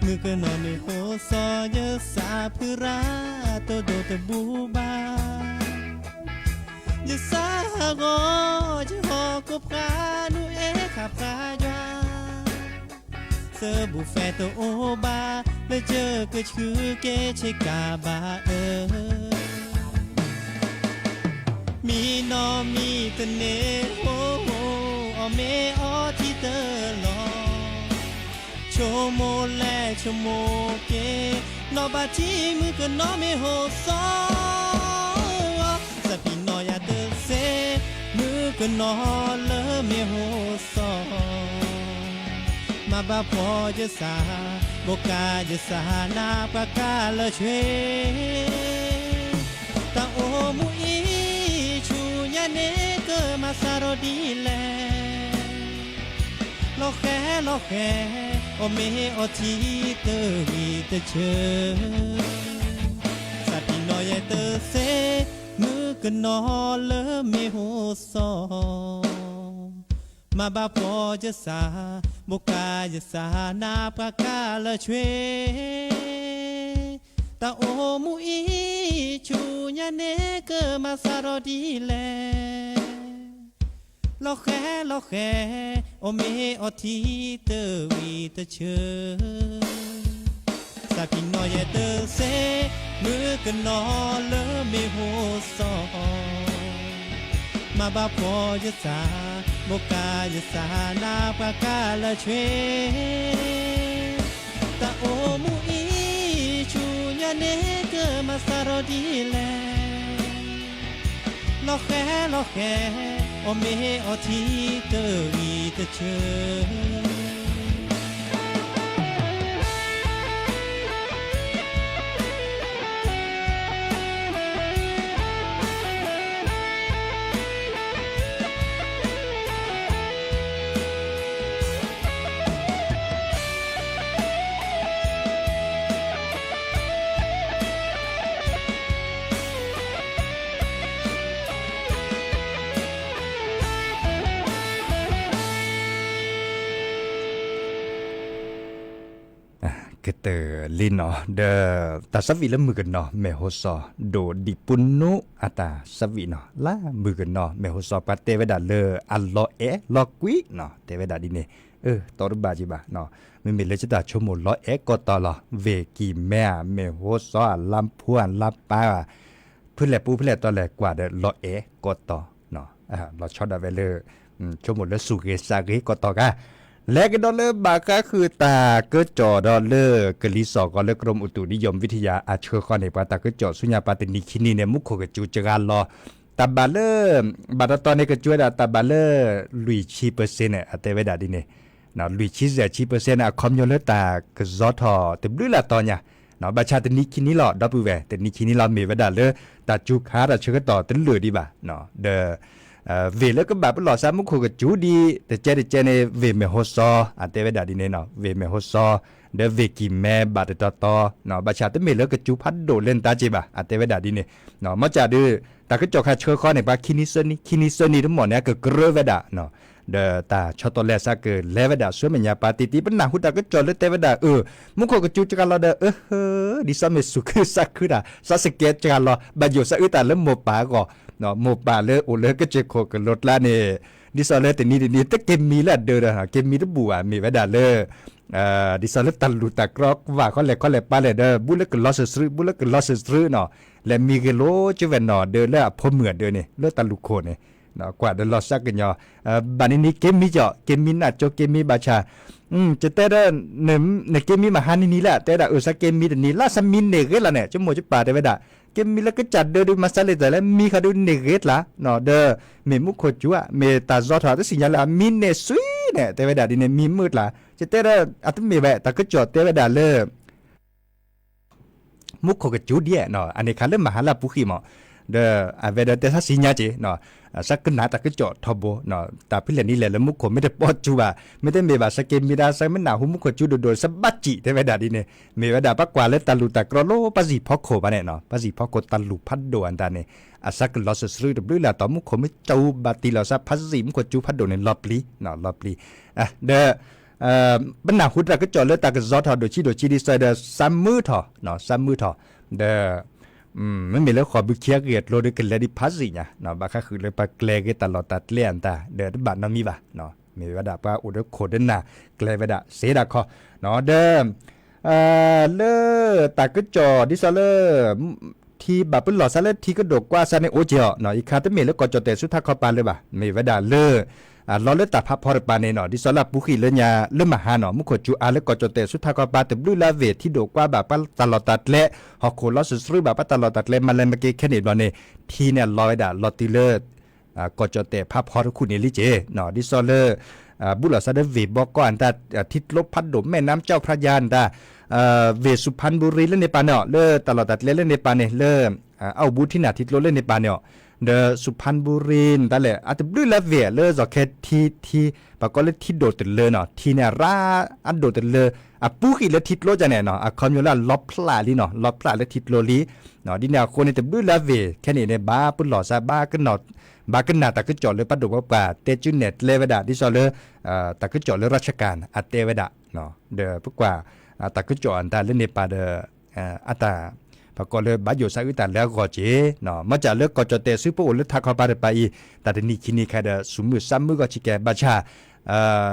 မုၣ်ကနီၤန့ၣ်ဟိစီၤ ယစးဖုရၣ် တိၢ်ဒိၣ်တဘူဘၣ်, ယစးဟးဂီၤ ယဟီၣ်ကိးဖှါ နုၢ်အဲၣ်ခးဖးယွၤ သဘူၣ်ဖဲတအိၣ်ဘၣ် လၢယကဆှုက့ၤဆ့ကၤဘၣ်အၢ, မံနီၤမံတန့ၢ်ဟိ အီၣ်မ့ၤအီထံတလီၤ, ဆိကမိၣ်လဲၣ်ဆိကမိၣ်က့ၤ, နီၢ်ဘၣ်ထံမုၣ်ကနီၤမ့ၢ်ဟိစီၤ, သးပ့ၤနီၣ်ယဲတသ့ မုၣ်ကနီၤလၢမ့ၢ်ဟိစီၤ မၤဘၣ်ဖှီၣ်ယသး ဘိးကးယသးနါပှၤကါလၢဆွ့, တၢ်အိၣ်မူအံၤ ဆူညါန့ၣ်ကမၤစးထီၣ်ဒ်လဲၣ်, လီၤဃဲလီၤဃဲ အီၣ်မ့ၤအီထံတဝံၤတဆၢ သးပ့ၤနီၣ်ယဲတသ့ မုၣ်ကနီၤလၢမ့ၢ်ဟိစီၤ, မၤဘၣ်ဖှီၣ်ယသး ဘိးကးယသးနါပှၤကါလၢဆွ့, တၢ်အိၣ်မူအံၤ ဆူညါန့ၣ်ကမၤစးထီၣ်ဒ်လဲၣ်, လီၤဃဲလီၤဃဲ အီၣ်မ့ၤအီထံတဝံၤတဆၢ, သးပ့ၤနီၣ်ယဲတသ့ မုၣ်ကနီၤလၢမ့ၢ်ဟိစီၤ, မၤဘၣ်ဖှီၣ်ယသး ဘိးကးယသးနါပှၤကါလၢဆွ့, တၢ်အိၣ်မူအံၤ ဆူညါန့ၣ်ကမၤစးထီၣ်ဒ်လဲၣ်, လီၤဃဲလီၤဃဲ အီၣ်မ့ၤအီထံတဝံၤတဆၢ. ကတၢၢ်လံနီၤ ဒီးတၢ်သးဝံၣ်လၢမုၣ်ကနီၤမဲာ်ဟိစီၤ ဒိၣ်ဒံးပူၤနူအတၢ်သးဝံၣ်နီၤ လၢမုၣ်ကနီၤမဲာ်ဟိစီၤ ပှၤတဲဝဲဒၣ်လၢအလီၤအဲၣ်လီၤကွံနီၤ တဲဝဲဒၣ်ဒ်န့ၣ် အတီတဘၣ်က့ဘၣ်နီၤ မ့မ့ၢ်လၢယတၢ်ဆိကမိၣ်လီၤအဲၣ်ကီးတီၤလီၤ ဝ့ၢ်ကံၢ်မဲဧါ မဲာ်ဟိစီၤဧါ လါဖူဧါ လါပၢ်ဧါ ဖဲလဲၣ်ပူဖဲလဲၣ်တီလဲၣ်ကွၢ်ဒီးလီၤအဲၣ်ကီးတီၤ, လီၤဆီဒၣ်ဝဲလၢ ဆိကမိၣ်လၢစူၢ်ဂ့ၤသးဂ့ၤကီးတီၤဂၤ, လဲၤကဒီးလၢဘၣ်ဃးဃုာ်တၢ်ကစီၣ်ဒီးလၢ ကလံၤစိးကီးလၢ ကရၢၢ်မုၢ်အူတူး နံယိၣ်ဝံထယၢ် အဆှၢဃီန့ၣ် ပှၤတၢ်ကစီၣ်ဆူညါပှၤတနံၤခံနံၤန့ၣ် မူခိၣ်ကစူၤစှၤလီၤ, တၢ်ဘၣ်လၢ ဘၣ်တတီၤန့ၣ် ကစူၤဝဲဒၣ်တၢ်ဘၣ်လၢ လွံၢ်ဆံ percent န့ၣ် အတဲဝဲဒၣ်ဒ်န့ၣ် လွံၢ်ဆံယဲၢ်ဆံ percent န့ၣ် အခီပညီလၢတၢ်ကစီၣ်ထီၣ်တဘျုးလၢ်တီၤညါ, ဘၣ်ဆၣ်တနံၤခံနံၤလီၤ ဒီပုၢ်ဝဲၢ် တနံၤခံနံၤလီၤ မ့ၢ်ဝဲဒၣ်လၢ တၢ်စူၤခးတၢ်ဆၢကတီၢ်တလၢာ်ဒံးဘၣ်, ဒီး ဝ့ၢ်လၢကဘၣ်ပလီၢ်စးမူခိၣ်ကစူၤဒံး တကဲတကဲန့ၣ် ဝ့ၢ်မဲၢ်ဟိၣ်စီၤ အတဲဝဲဒၣ်ဒ်န့ၣ် ဝ့ၢ်မဲၢ်ဟိၣ်စီၤ ဒီးဝ့ၢ်ကံၢ်မဲဘၣ်တတီၤတီၤ, ဘၣ်ဆၣ်တမ့ၢ်လၢကစူၤဖးဒိၣ်လၢနတၢ်က့ဘၣ် အတဲဝဲဒၣ်ဒ်န့ၣ်, မ့ၢ်ကၢ်ဒုး တၢ်ကစီၣ်ခါဆှၢဃီန့ၣ် ပှၤခံနံၤသၢနံၤ ခံနံၤသၢနံၤတမီၢ်န့ၣ် အကကြၢးဝဲဒၣ် ဒီးတၢ်ဆီတလဲအစးကလဲၤဝဲဒၣ်ဆူမဲာ်ညါပှၤတံၢ်တံၢ် ပနၢ်ဟူတၢ်ကစီၣ်လၢတဲဝဲဒၣ် အၢ မူခိၣ်ကစူၤစှၤလီၤဒီး အၢ ဒ်သိးမ့ၢ်စူၢ်ခုသးခုတၢ် သးစကဲးစှၤလီၤ ဘၣ်ယိၣ်စးအုးတၢ်လၢမိၢ်ပၢ်အဂီၢ်, မိၢ်ပၢ်လၢအိၣ်လၢကစၢၢ်ခိၣ်ကလိၤကျါန့ၣ် ဒ်သိးလၢတနံၤတနံၤ တက့ၤမံလၢအဒၢးဒီး က့ၤမံတဘူၣ်ဘၣ် မ့ၢ်ဝဲဒၣ်လၢ ဒ်သိးလၢတၢ်လူၢ်တၢ်ကြီကဝၢ်ခီလဲၣ်ခီလဲၣ်ပာ်လဲၣ်ဒီး ဘူးလၢကလီစၢၤစရူး ဘူးလၢကလီစၢၤစရူးနီၤ, လဲၤမံဂ့ၤလိကၠိဝဲၢ်နီၢ်ဒၢးလၢအဖိမုၣ်အဒၢးန့ၣ် လၢတၢ်လူၢ်ခိၣ်န့ၣ် ကွၢ်ဒီးလီၤစးကညီၤ ဘၣ်နံၤနံၤက့ၤမံကီး က့ၤမံနၢ်ကၠိ က့ၤမံဘၣ်ဆၣ် ကတဲဒီး နက့ၤမံမဟါနံၤနံၤလၢ တဲဒၣ်အုး စးက့ၤမံတနံၤလၢ စးမံန့ၢ်ဂ့ၤလီၤန့ၣ် ကမိၣ်ကပာ်တဲဝဲဒၣ် က့ၤမံလၢကစၢ်ဒၢးဒုး မၤစးလံာ်တၢ်လၢမံဃီဒုးန့ၢ်ဂ့ၤကျါ, ဒီးမ့ၢ်မူခိၣ်ကစူၤဧါ မ့ၢ်တၢ်စီထီၣ်တသ့ၣ်ညါလၢအမံန့ၢ်စွံန့ၣ် တဲဝဲဒၣ်ဒ်န့ၣ် မံမုာ်ကျါ, ကတဲဒီး အတမ့ၢ်ဘၣ် တၢ်ကစီၣ်တဲဝဲဒၣ်လၢ မူခိၣ်ကစူၤဒ် အန့ၣ်ခါလၢမဟါလၢအပူၤဃံမး, ဒီးအဝဲဒီးတဲဆါစံညါက့ၤ စးကနၣ်တၢ်ကစီၣ်ထီဘိ တၢ်ဖဲလဲၣ်နံၤလဲၣ်လၢမူခိၣ်မ့ၢ်တပိာ်စူၤဘၣ် မ့တမ့ၢ်ဘၣ် စးက့ၤမံဒၣ် စးမ့ၢ်နၢ်ဟူမူခိၣ်ကစူၤဒိၣ်ဒိၣ် စးဘၣ်စံး တဲဝဲဒၣ်ဒ်န့ၣ် မ့ၢ်ဝဲဒၣ်ပှၤကွၢ်လၢတၢ်လူၢ်တၢ်ကြီလၢပှၤစံၣ်ဖီခိၣ်ဘၣ်န့ၣ် ပှၤစံၣ်ဖီခိၣ်တၢ်လူၢ်ဖးဒိၣ်အတၢ်န့ၣ် အစးကလီၤစၢၤစရူးတဘျုးလၢ်တီၤ မူခိၣ်မ့ၢ်စူၤဘၣ်တံၢ်လီၤစး ဖးစံၣ်မူခိၣ်ကစူၤဖးဒိၣ်န့ၣ် လီၤပျံၤ လီၤပျံၤ ဒီး ပနၢ်ဟူတၢ်ကစီၣ်လၢတၢ်ကစီၣ်ထီၣ်ဒိၣ်ဆံးဒိၣ်ဆံးဒ်သိးဒီး စးမုာ်ထီၣ် စးမုာ်ထီၣ် ဒီး မ့မ့ၢ်လၢဃိာ်ဘုခံအဂ့ၢ်အကျိၤဒီး ကလဲၤဒံးဖးစံၣ်ညါ ဘၣ်ဃးဃုာ်လၢပှၤကျဲၤက့ၤတၢ်လီၢ်တၢ်ကျဲအတၢ် ဒီးတဘၣ်နီတမံၤဘၣ် မ့ၢ်ဝဲဒၣ်ပှၤအိၣ်ဒီးခိၣ်ဒီးနၢ် ကျဲၤဝဲဒၣ်စ့ဒၣ်ခီ ဒီး လၢတၢ်ကစီၣ်ဒ်သိးလၢ ထံဘၣ်ပလီၢ်စးလၢထံကဒိၣ်ကွၢ်စးန့ၣ်အိၣ်က့ၤအီၤ အံၤခါတမ့ၢ်လၢကီၢ်ကၠီၣ်တဲၣ်ဆူထးခီပၤလၢၤဘၣ် မ့ၢ်ဝဲဒၣ်လၢ လီၤလၢတၢ်ဖးဖီတပၤန့ၣ်နီၤ ဒ်သိးလၢအပူၤဃံလၢညါလၢမဟါနီၤ မူခိၣ်ကစူၤအါလၢကီၢ်ကၠီၣ်တဲၣ်ဆူထးခီပၤ တဘျုးလၢအဝ့ၢ် ထံဒိၣ်ကွၢ်ဘၣ်ပှၤတၢ်လီၢ်တၢ်ကျဲ ဟီၣ်ခိၣ်လီၤစၢၤစရူးဘၣ်ပှၤတၢ်လီၢ်တၢ်ကျဲ မၤလဲၤမၤက့ၤခဲန့ၣ်ဘျီန့ၣ် ထံန့ၣ်အလီၤဝဲဒၣ်လီၤတုၤလၢ ကီၢ်ကၠီၣ်တဲၣ်ဖးဖီတခူၣ်န့ၣ်လံက့ၤ ဒ်သိးလၢ ဘူးလီၤစၢ်ဒီးဝ့ၢ်ဘီကီၢ်အတၢ် ထံကျိဖးဒိၣ် မဲၣ်နါကၠီၣ်ဖြါယၤအတၢ် ဝ့ၢ်စူၤဖၣ်ဘူရံလၢန့ၣ်ပၤန့ၣ် လၢတၢ်လီၢ်တၢ်ကျဲလၢန့ၣ်ပၤန့ၣ် လၢ အအိၣ်ဘူးထံနၢ်ထံကျိလၢန့ၣ်ပၤန့ၣ် ဒီးစူၤဖၣ်ဘူရံန့ၣ်တၢ်လဲၣ် အတဘျုးလၢဝ့ၢ်လၢစီၤခဲထံထံ ပှၤကိးလၢထံဒိၣ်တလၢနီၤ ထံန့ၣ်အရၣ်အဒိၣ်တလၢ အပူၤဃံလၢထံကျိကန့ၣ်နီၤ အခီပညီလၢအလီၤဖျးလံနီၤ လီၤဖျးလၢထံကျိလံ ဒ်န့ၣ်အဃိန့ၣ် တဘျုးလၢဝ့ၢ်ခဲန့ၣ်န့ၣ် ဘၣ်ပလီၢ်စး ဘၣ်ကနၣ်တၢ်ကစီၣ်လၢပှၤဒိၣ်ပှၤပှၢ် တဲကၠူနဲၣ်ကျဲဝဲဒၣ် ဒ်သိးလၢ တၢ်ကစီၣ်လၢ ရၢၡ်ကၣ် အတဲဝဲဒၣ် ဒီးပကွၢ် တၢ်ကစီၣ်အတၢ်လၢန့ၣ်ပၤဒီး အတၢ် ပှၤကိးလၢဘၣ်ယိၣ်စးအုးတၢ်လၢအဂီၢ်က့ၤ မ့ၢ်ကၢ်လၢကီၢ်ကၠီၣ်တဲၣ်ဆူပအိၣ်လၢထးခီပၤတပၤအံၤ တၢ်တနံၤခံနံၤခါဒီး စူၤမုၢ်စးမုၢ်ဂီၢ်ဆံးကဲ ဘၣ်ဆၣ်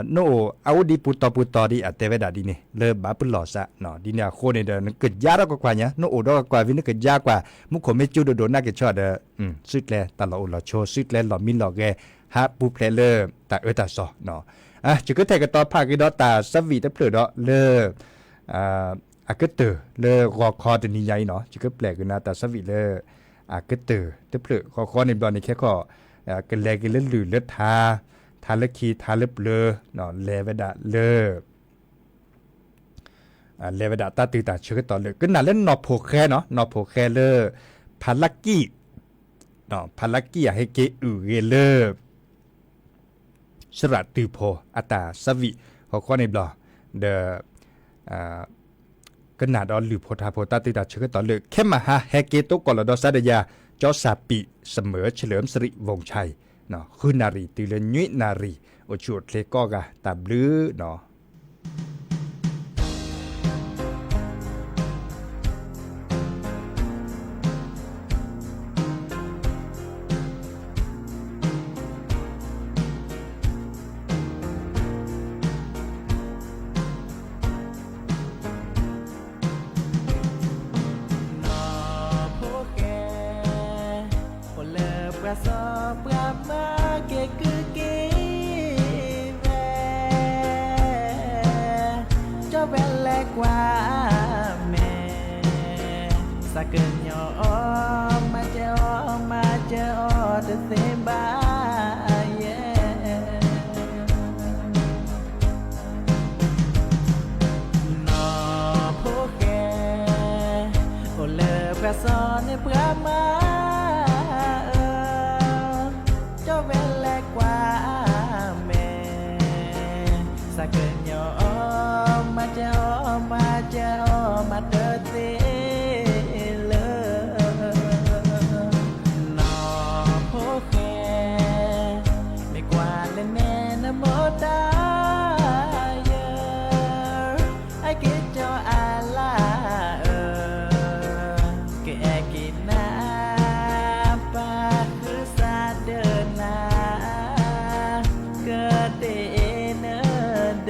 နအိၣ်အအိၣ်ဒံးပူၤတီၤပူၤတီၤဒံး အတဲဝဲဒၣ်ဒ်န့ၣ် လၢဘၣ်ပလီၢ်စး ဒ်န့ၣ်အဃိန့ၣ်ဒီး နကယါထီၣ်ကွၢ်ကွၢ်ညါ နအိၣ်ဒီးကွၢ်ကွၢ်ဝံၤ နကယါကွၢ် မူခိၣ်မ့ၢ်ကၠူဒိၣ်ဒိၣ်နၢ်က့ၤဆီဒီး စုကျဲတၢ်လီၢ်အိၣ်လီၢ်ဆိ စုကျဲလီၢ်မံလီၢ်ဂဲၤ ဟးပူၤဖျဲးလၢတၢ်အၢတၢ်သီ ယကထဲးကတီၤဖးက့ၤဒီးတၢ်ဆၢဝံၣ်တဖျၢၣ်ဒီးလၢ အကတၢၢ်လၢဂီၤခီတနံၤညါအံၤနီၤ ယကပျဲၢ်က့ၤနၤတၢ်ဆၢဝံၣ်လၢ အကတၢၢ်တဖျၢၣ် ဂီၤခီန့ၣ်ဘျီန့ၣ် ခဲခီ ကလဲၤက့ၤလၢလုၢ်လၢထါ ထါလၢခံ ထါလၢပျၢၤ လဲၤဝဲဒၣ်လၢ လဲၤဝဲဒၣ်တၢ်တုၤတၢ်ဆၢကတီၢ်လၢ ကနၣ်လၢနီၢ်ဖိၣ်ဃဲနီၤ နီၢ်ဖိၣ်ဃဲလၢ ဖးလၢကံၣ် ဖးလၢကံၣ်အဟဲက့ၤအုၣ်ဂ့ၤလၢ စရၣ်တုၤဖိအတၢ်ဆၢဝံၣ် ဂီၤခီန့ၣ်ဘျီ ဒီး ကနၣ်ဒီးလုၢ်ဖိထါဖိတၢ်တုၤတၢ်ဆၢကတီၢ်လၢ ခဲမဟါ ဟဲက့ၤတိကိးလီၤဒီးစးဒီးယၤ ကၠီစၢ်ပံး စမၢၢ် เฉลิมสิริวงศ์ชัย ဃုနၣ်ရံၣ်တုၤလၢနွံနၣ်ရံၣ် အိၣ်ဆူၣ်အိၣ်ချ့ကိးဂၤ တၢ်ဘျုးနီၤ သးကညီၤအီၤ မၤစၢၤအီၤ မၤစၢၤအီၤတသ့ဘၣ်ယဲ. နီၢ်ဖိဃဲ အိၣ်လၢပှၤစီၤန့ၣ်ပှၤမါဧၢ, ကၠီၣ်ဝဲလဲၤကွၢ်မဲာ်, သးကညီၤအီၤ မၤစၢၤအီၤ မၤစၢၤအီၤမၤတသ့လၢ နီၢ်ဖိဃဲ မ့ၢ်ကွၢ်လၢနဲနမိၢ်တၢ်ယဲၢ်, အက့ၤကၠီအလါဧၢ, ကအဲၣ်က့ၤနၤ ပၢ်ဃုစးဒၢနၤ ကတ့ၢ်အ့ၣ်နဒၢ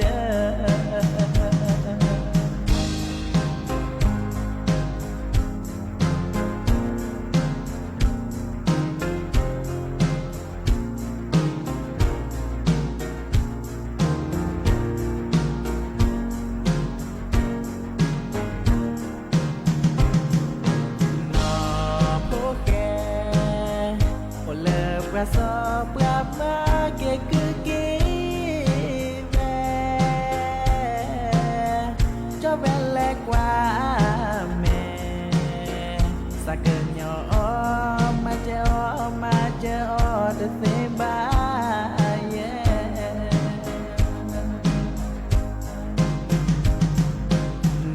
နီၢ်ဖိဃဲ အိၣ်လၢပှၤစီၤပှၤမါက့ၤကုၢ်က့ၤဝဲ, ကၠီၣ်ဝဲလဲၤကွၢ်မဲာ်, သးကညီၤအီၤ မၤစၢၤအီၤ မၤစၢၤအီၤတသ့ဘၣ်ယဲ.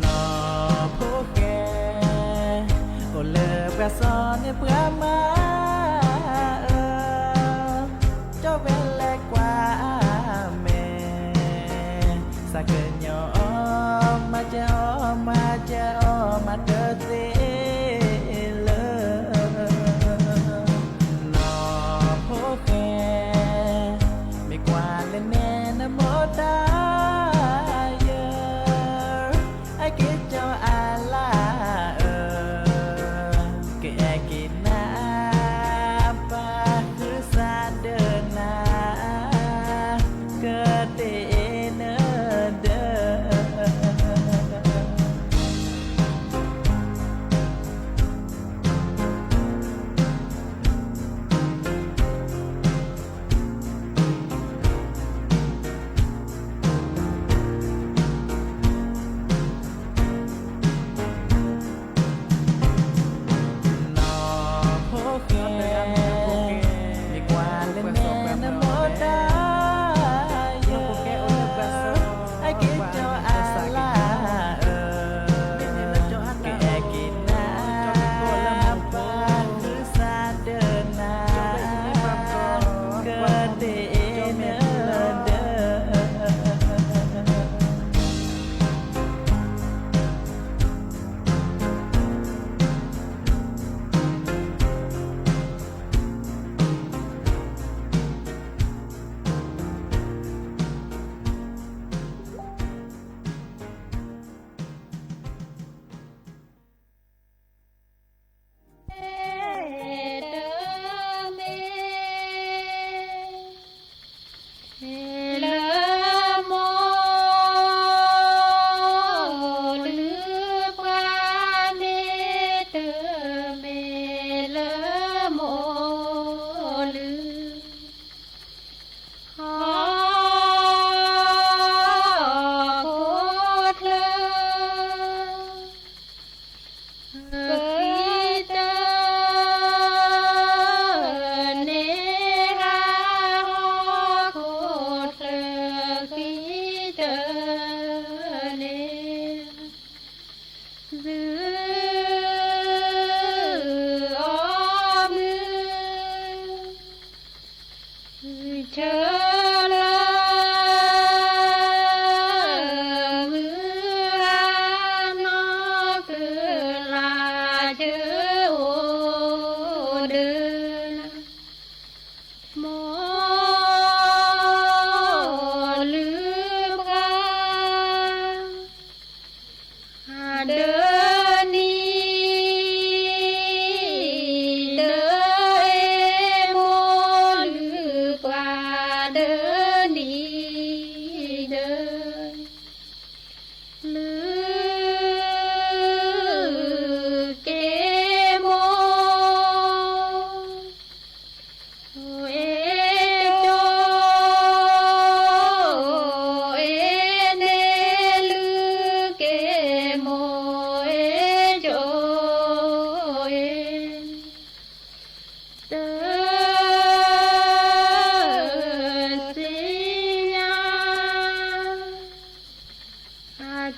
နီၢ်ဖိဃဲ အိၣ်လၢပှၤစီၤန့ၣ်ပှၤမါဧၢ, ကၠီၣ်ဝဲလဲၤကွၢ်မဲာ်, သးကညီၤအီၤ မၤစၢၤအီၤ မၤစၢၤအီၤမၤတသ့လၢ နီၢ်ဖိဃဲ မ့ၢ်ကွၢ်လၢနဲနမိၢ်တၢ်ယဲၢ်, အက့ၤကၠီအလါဧၢ, ကအဲၣ်က့ၤနၤ ပၢ်ဃုစးဒၢနၤ ကတ့ၢ်အ့ၣ်နဒၢ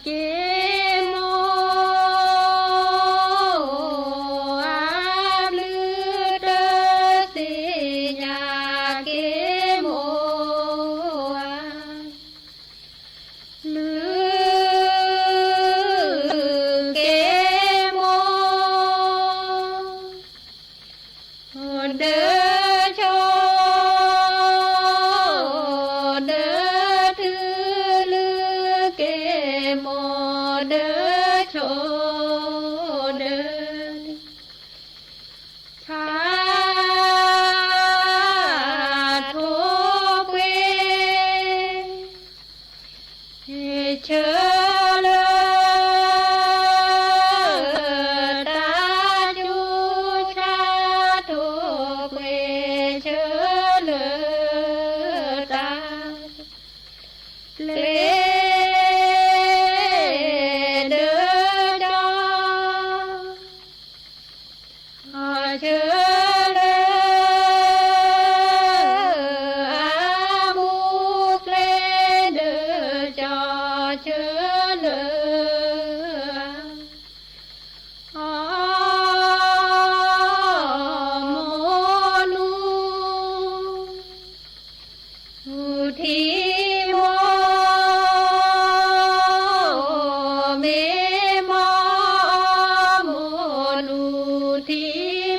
က့ၤမိၢ်ဧၢ ဘျုးတသ့ၣ်ညါက့ၤမိၢ်ဧၢ, ဘျုးက့ၤမိၢ် ဒီးဆိ ဒီးတုၤ ဘျုးက့ၤမိၢ် ဒီးဆိ ဒီး ဆါထိၣ်ပှ့ၤ ဆၢလၢ တၢ်စူၤ ဆါထိၣ်ပှ့ၤ ဆၢလၢ တၢ် ပျ့ၤဒီးကၠီ ဆၢလၢ အမူကျ့ၤဒီးကၠီ ဆၢလၢ အမိၢ်နူၤ ထံမိၢ် မ့ၢ်မိၢ် မိၢ်နူၤ ထံ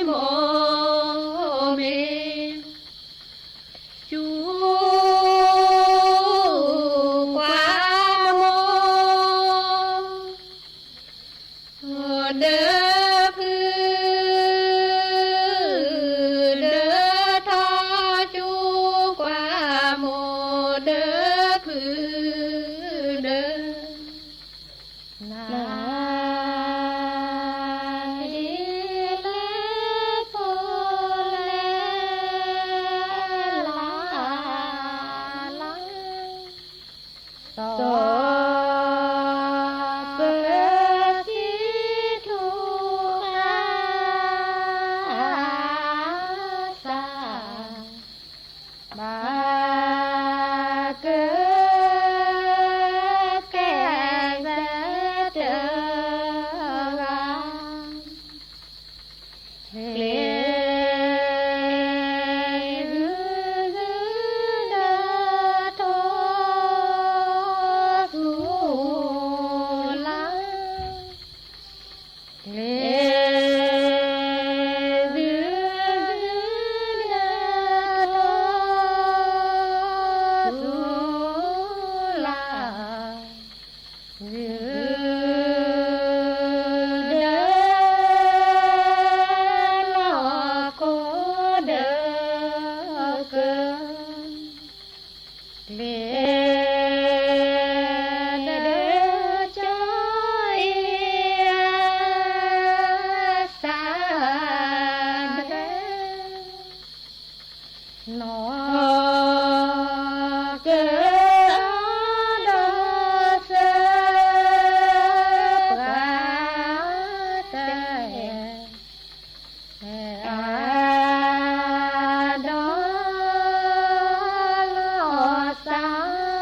မိၢ် မ့ၢ် စူၤကွၢ်မိၢ် ဒီးဖု ဒီးထီ စူၤကွၢ်မိၢ် ဒီးဖု ဒီး နၤ ဒ်လဲၣ်ဖိလဲၣ် လၢ်လၢ် စီၤပၢၤစံထူဃာ် သး ဘၣ်က ကဲစၢ်တဂၤ ကျ့ၤ ဒီးထိၣ်သူလၢ် ကျ့ၤ ဒီးထိၣ်သူလၢ် ဒီးလီၢ်ခိၣ်ဒီးက ကျ့ၤ ဒီးကၠီအံၤ အသးဒဲး နီၢ်ကဒီးစၢ ပှၤတအဲၣ် အဲၣ်ဒိးလီၤစၢ်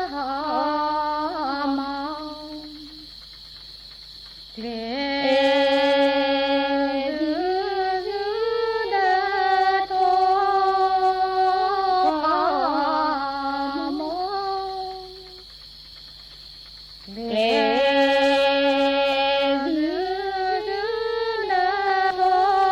ဟီၣ်မီၢ် ကျ့ၤ ဒီးထိၣ်မိၢ် ကျ့ၤ ဒီး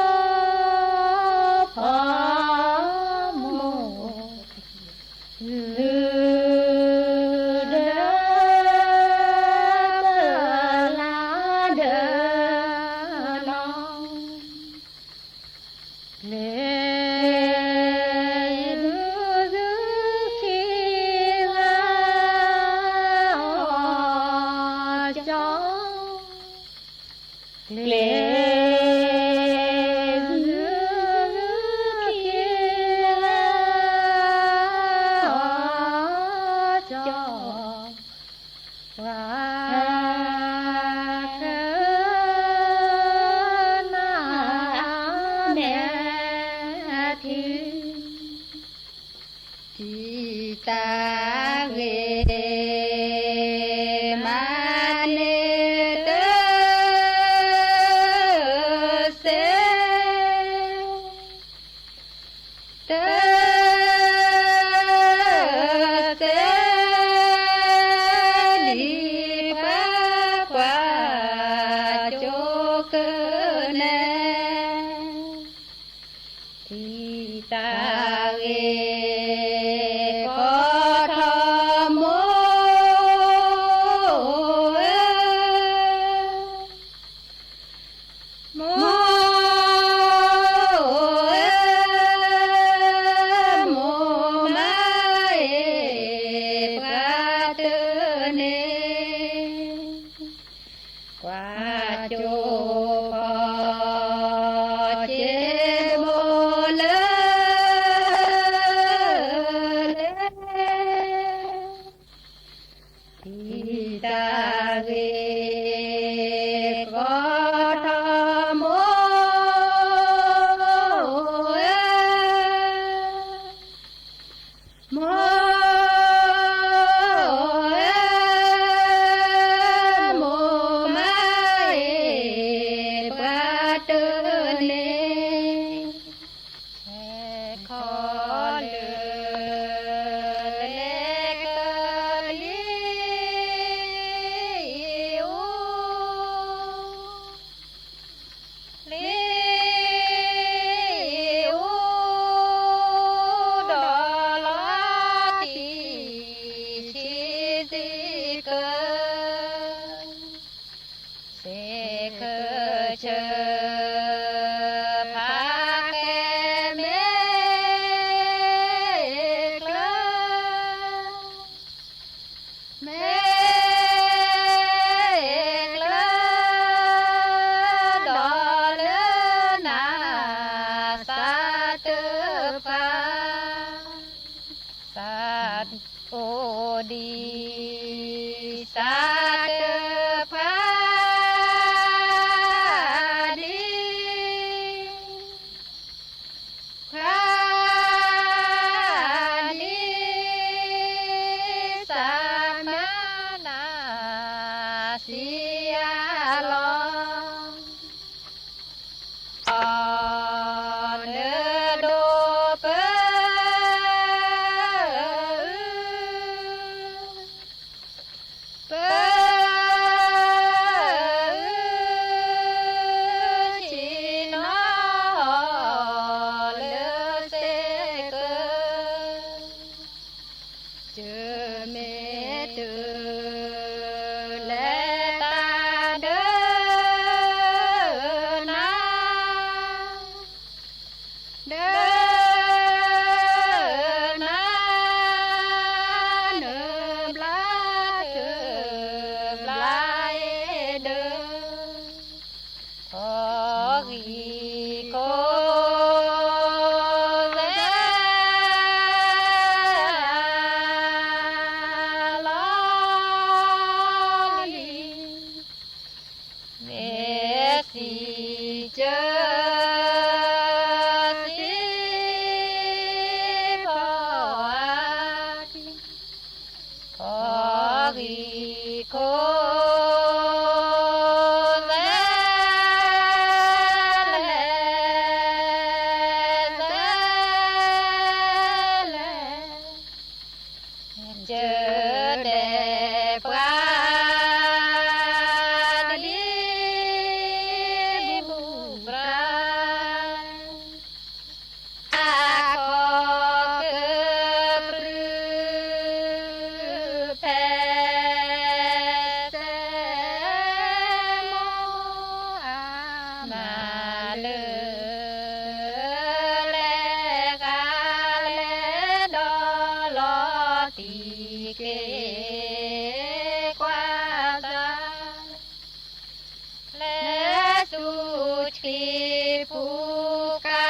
ထိၣ်မိၢ် ဒီးကလၤဒီးနီၢ် ကျ့ၤ ခံဂၤအီၣ်ကၠီ ကျ့ၤ ခံဂၤအီၣ်ကၠီ ပှၤ ကနၣ်မဲာ်ထံ တံၤသးဂ့ၤ မၤန့ၢ် ကွၢ်ကၠိဖီက့ၤမိၢ်လၢ တံၤတၢ်ဂ့ၤကီထီမိၢ်ဧၢ, မိၢ်ဧၢ, မိၢ်မးအံၤ ပှၤတန့ၢ် ခဲခီလၢ လဲၤကလံၤအူ လံၤအူ ဒီးလီၤတံၢ်ဆံးစ့ၢ်ကီး စ့ၢ်ကီးဆၢ ဖးကဲမ့ၢ်ကျၢၤ မ့ၢ်ကျၢၤ ဒီးလၢနၤ သးတဖျါ သးအိၣ်ဒံး သးတဖျါဒံး ဖျါဒံး သးမၤနၤ စံးအါလီၤ အီၤ နဒိးပၢ ပၢ ဆံးနီၤလၢစ့ၢ်ကီး တမ့ၢ်တ လဲၤတၢ်ဒၢနၤ ဒၢနၤ နဘျါတဘျါအ့ၣ်ဒၢ ခီဂံၢ်ခီ လီၤလံ မ့ၢ်စံးကၢ စံးဖီအါ ခီဂံၢ်ခီ လဲၤ လဲၤ လဲၤ ကၢၤဒဲးပှၤ ဒ်ဘူၣ်ပြါ အခီၣ်ကပြုၢ် ဖဲ စဲမိၢ်အမါလၢ လဲၤဂၤလဲၤဒီးလီၤတံၢ်က့ၤ ကွၢ်စၢ် လဲၤဆူဆှံပူၤကါ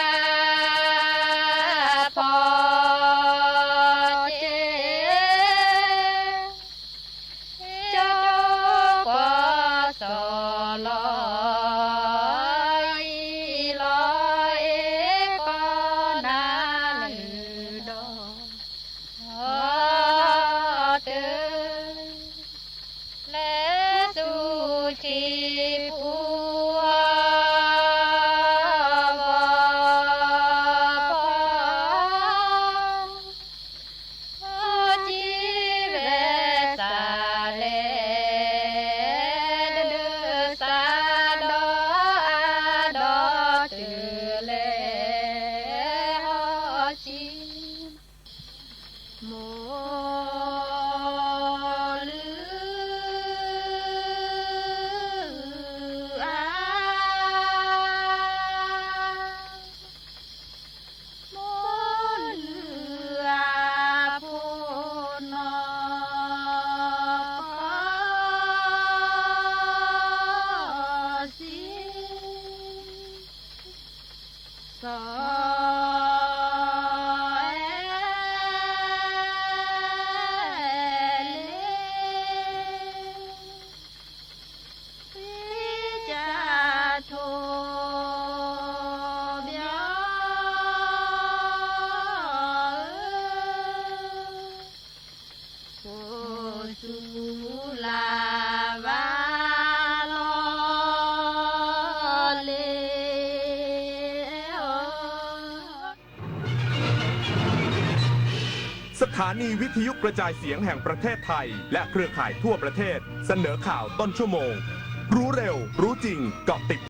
ဖီက့ၤ ကၠီကွၢ်စီၤလီၤ အံၤလီၤအ့ၣ်ကီၢ်နၤ လၢဒီး အီၤတၢၤ လဲၤဆူဆှံပူၤ ဂီၤဖီ အီၣ်ကံဝဲစးလဲၤ ဒၢစးဒီးအါဒီးတုၤလဲၤ ဟီၣ်ကံ မိၢ်လုၢ် สถานีวิทยุกระจายเสียงแห่งประเทศไทย และเครือข่ายทั่วประเทศ เสนอข่าวต้นชั่วโมง รู้เร็ว รู้จริง เกาะติด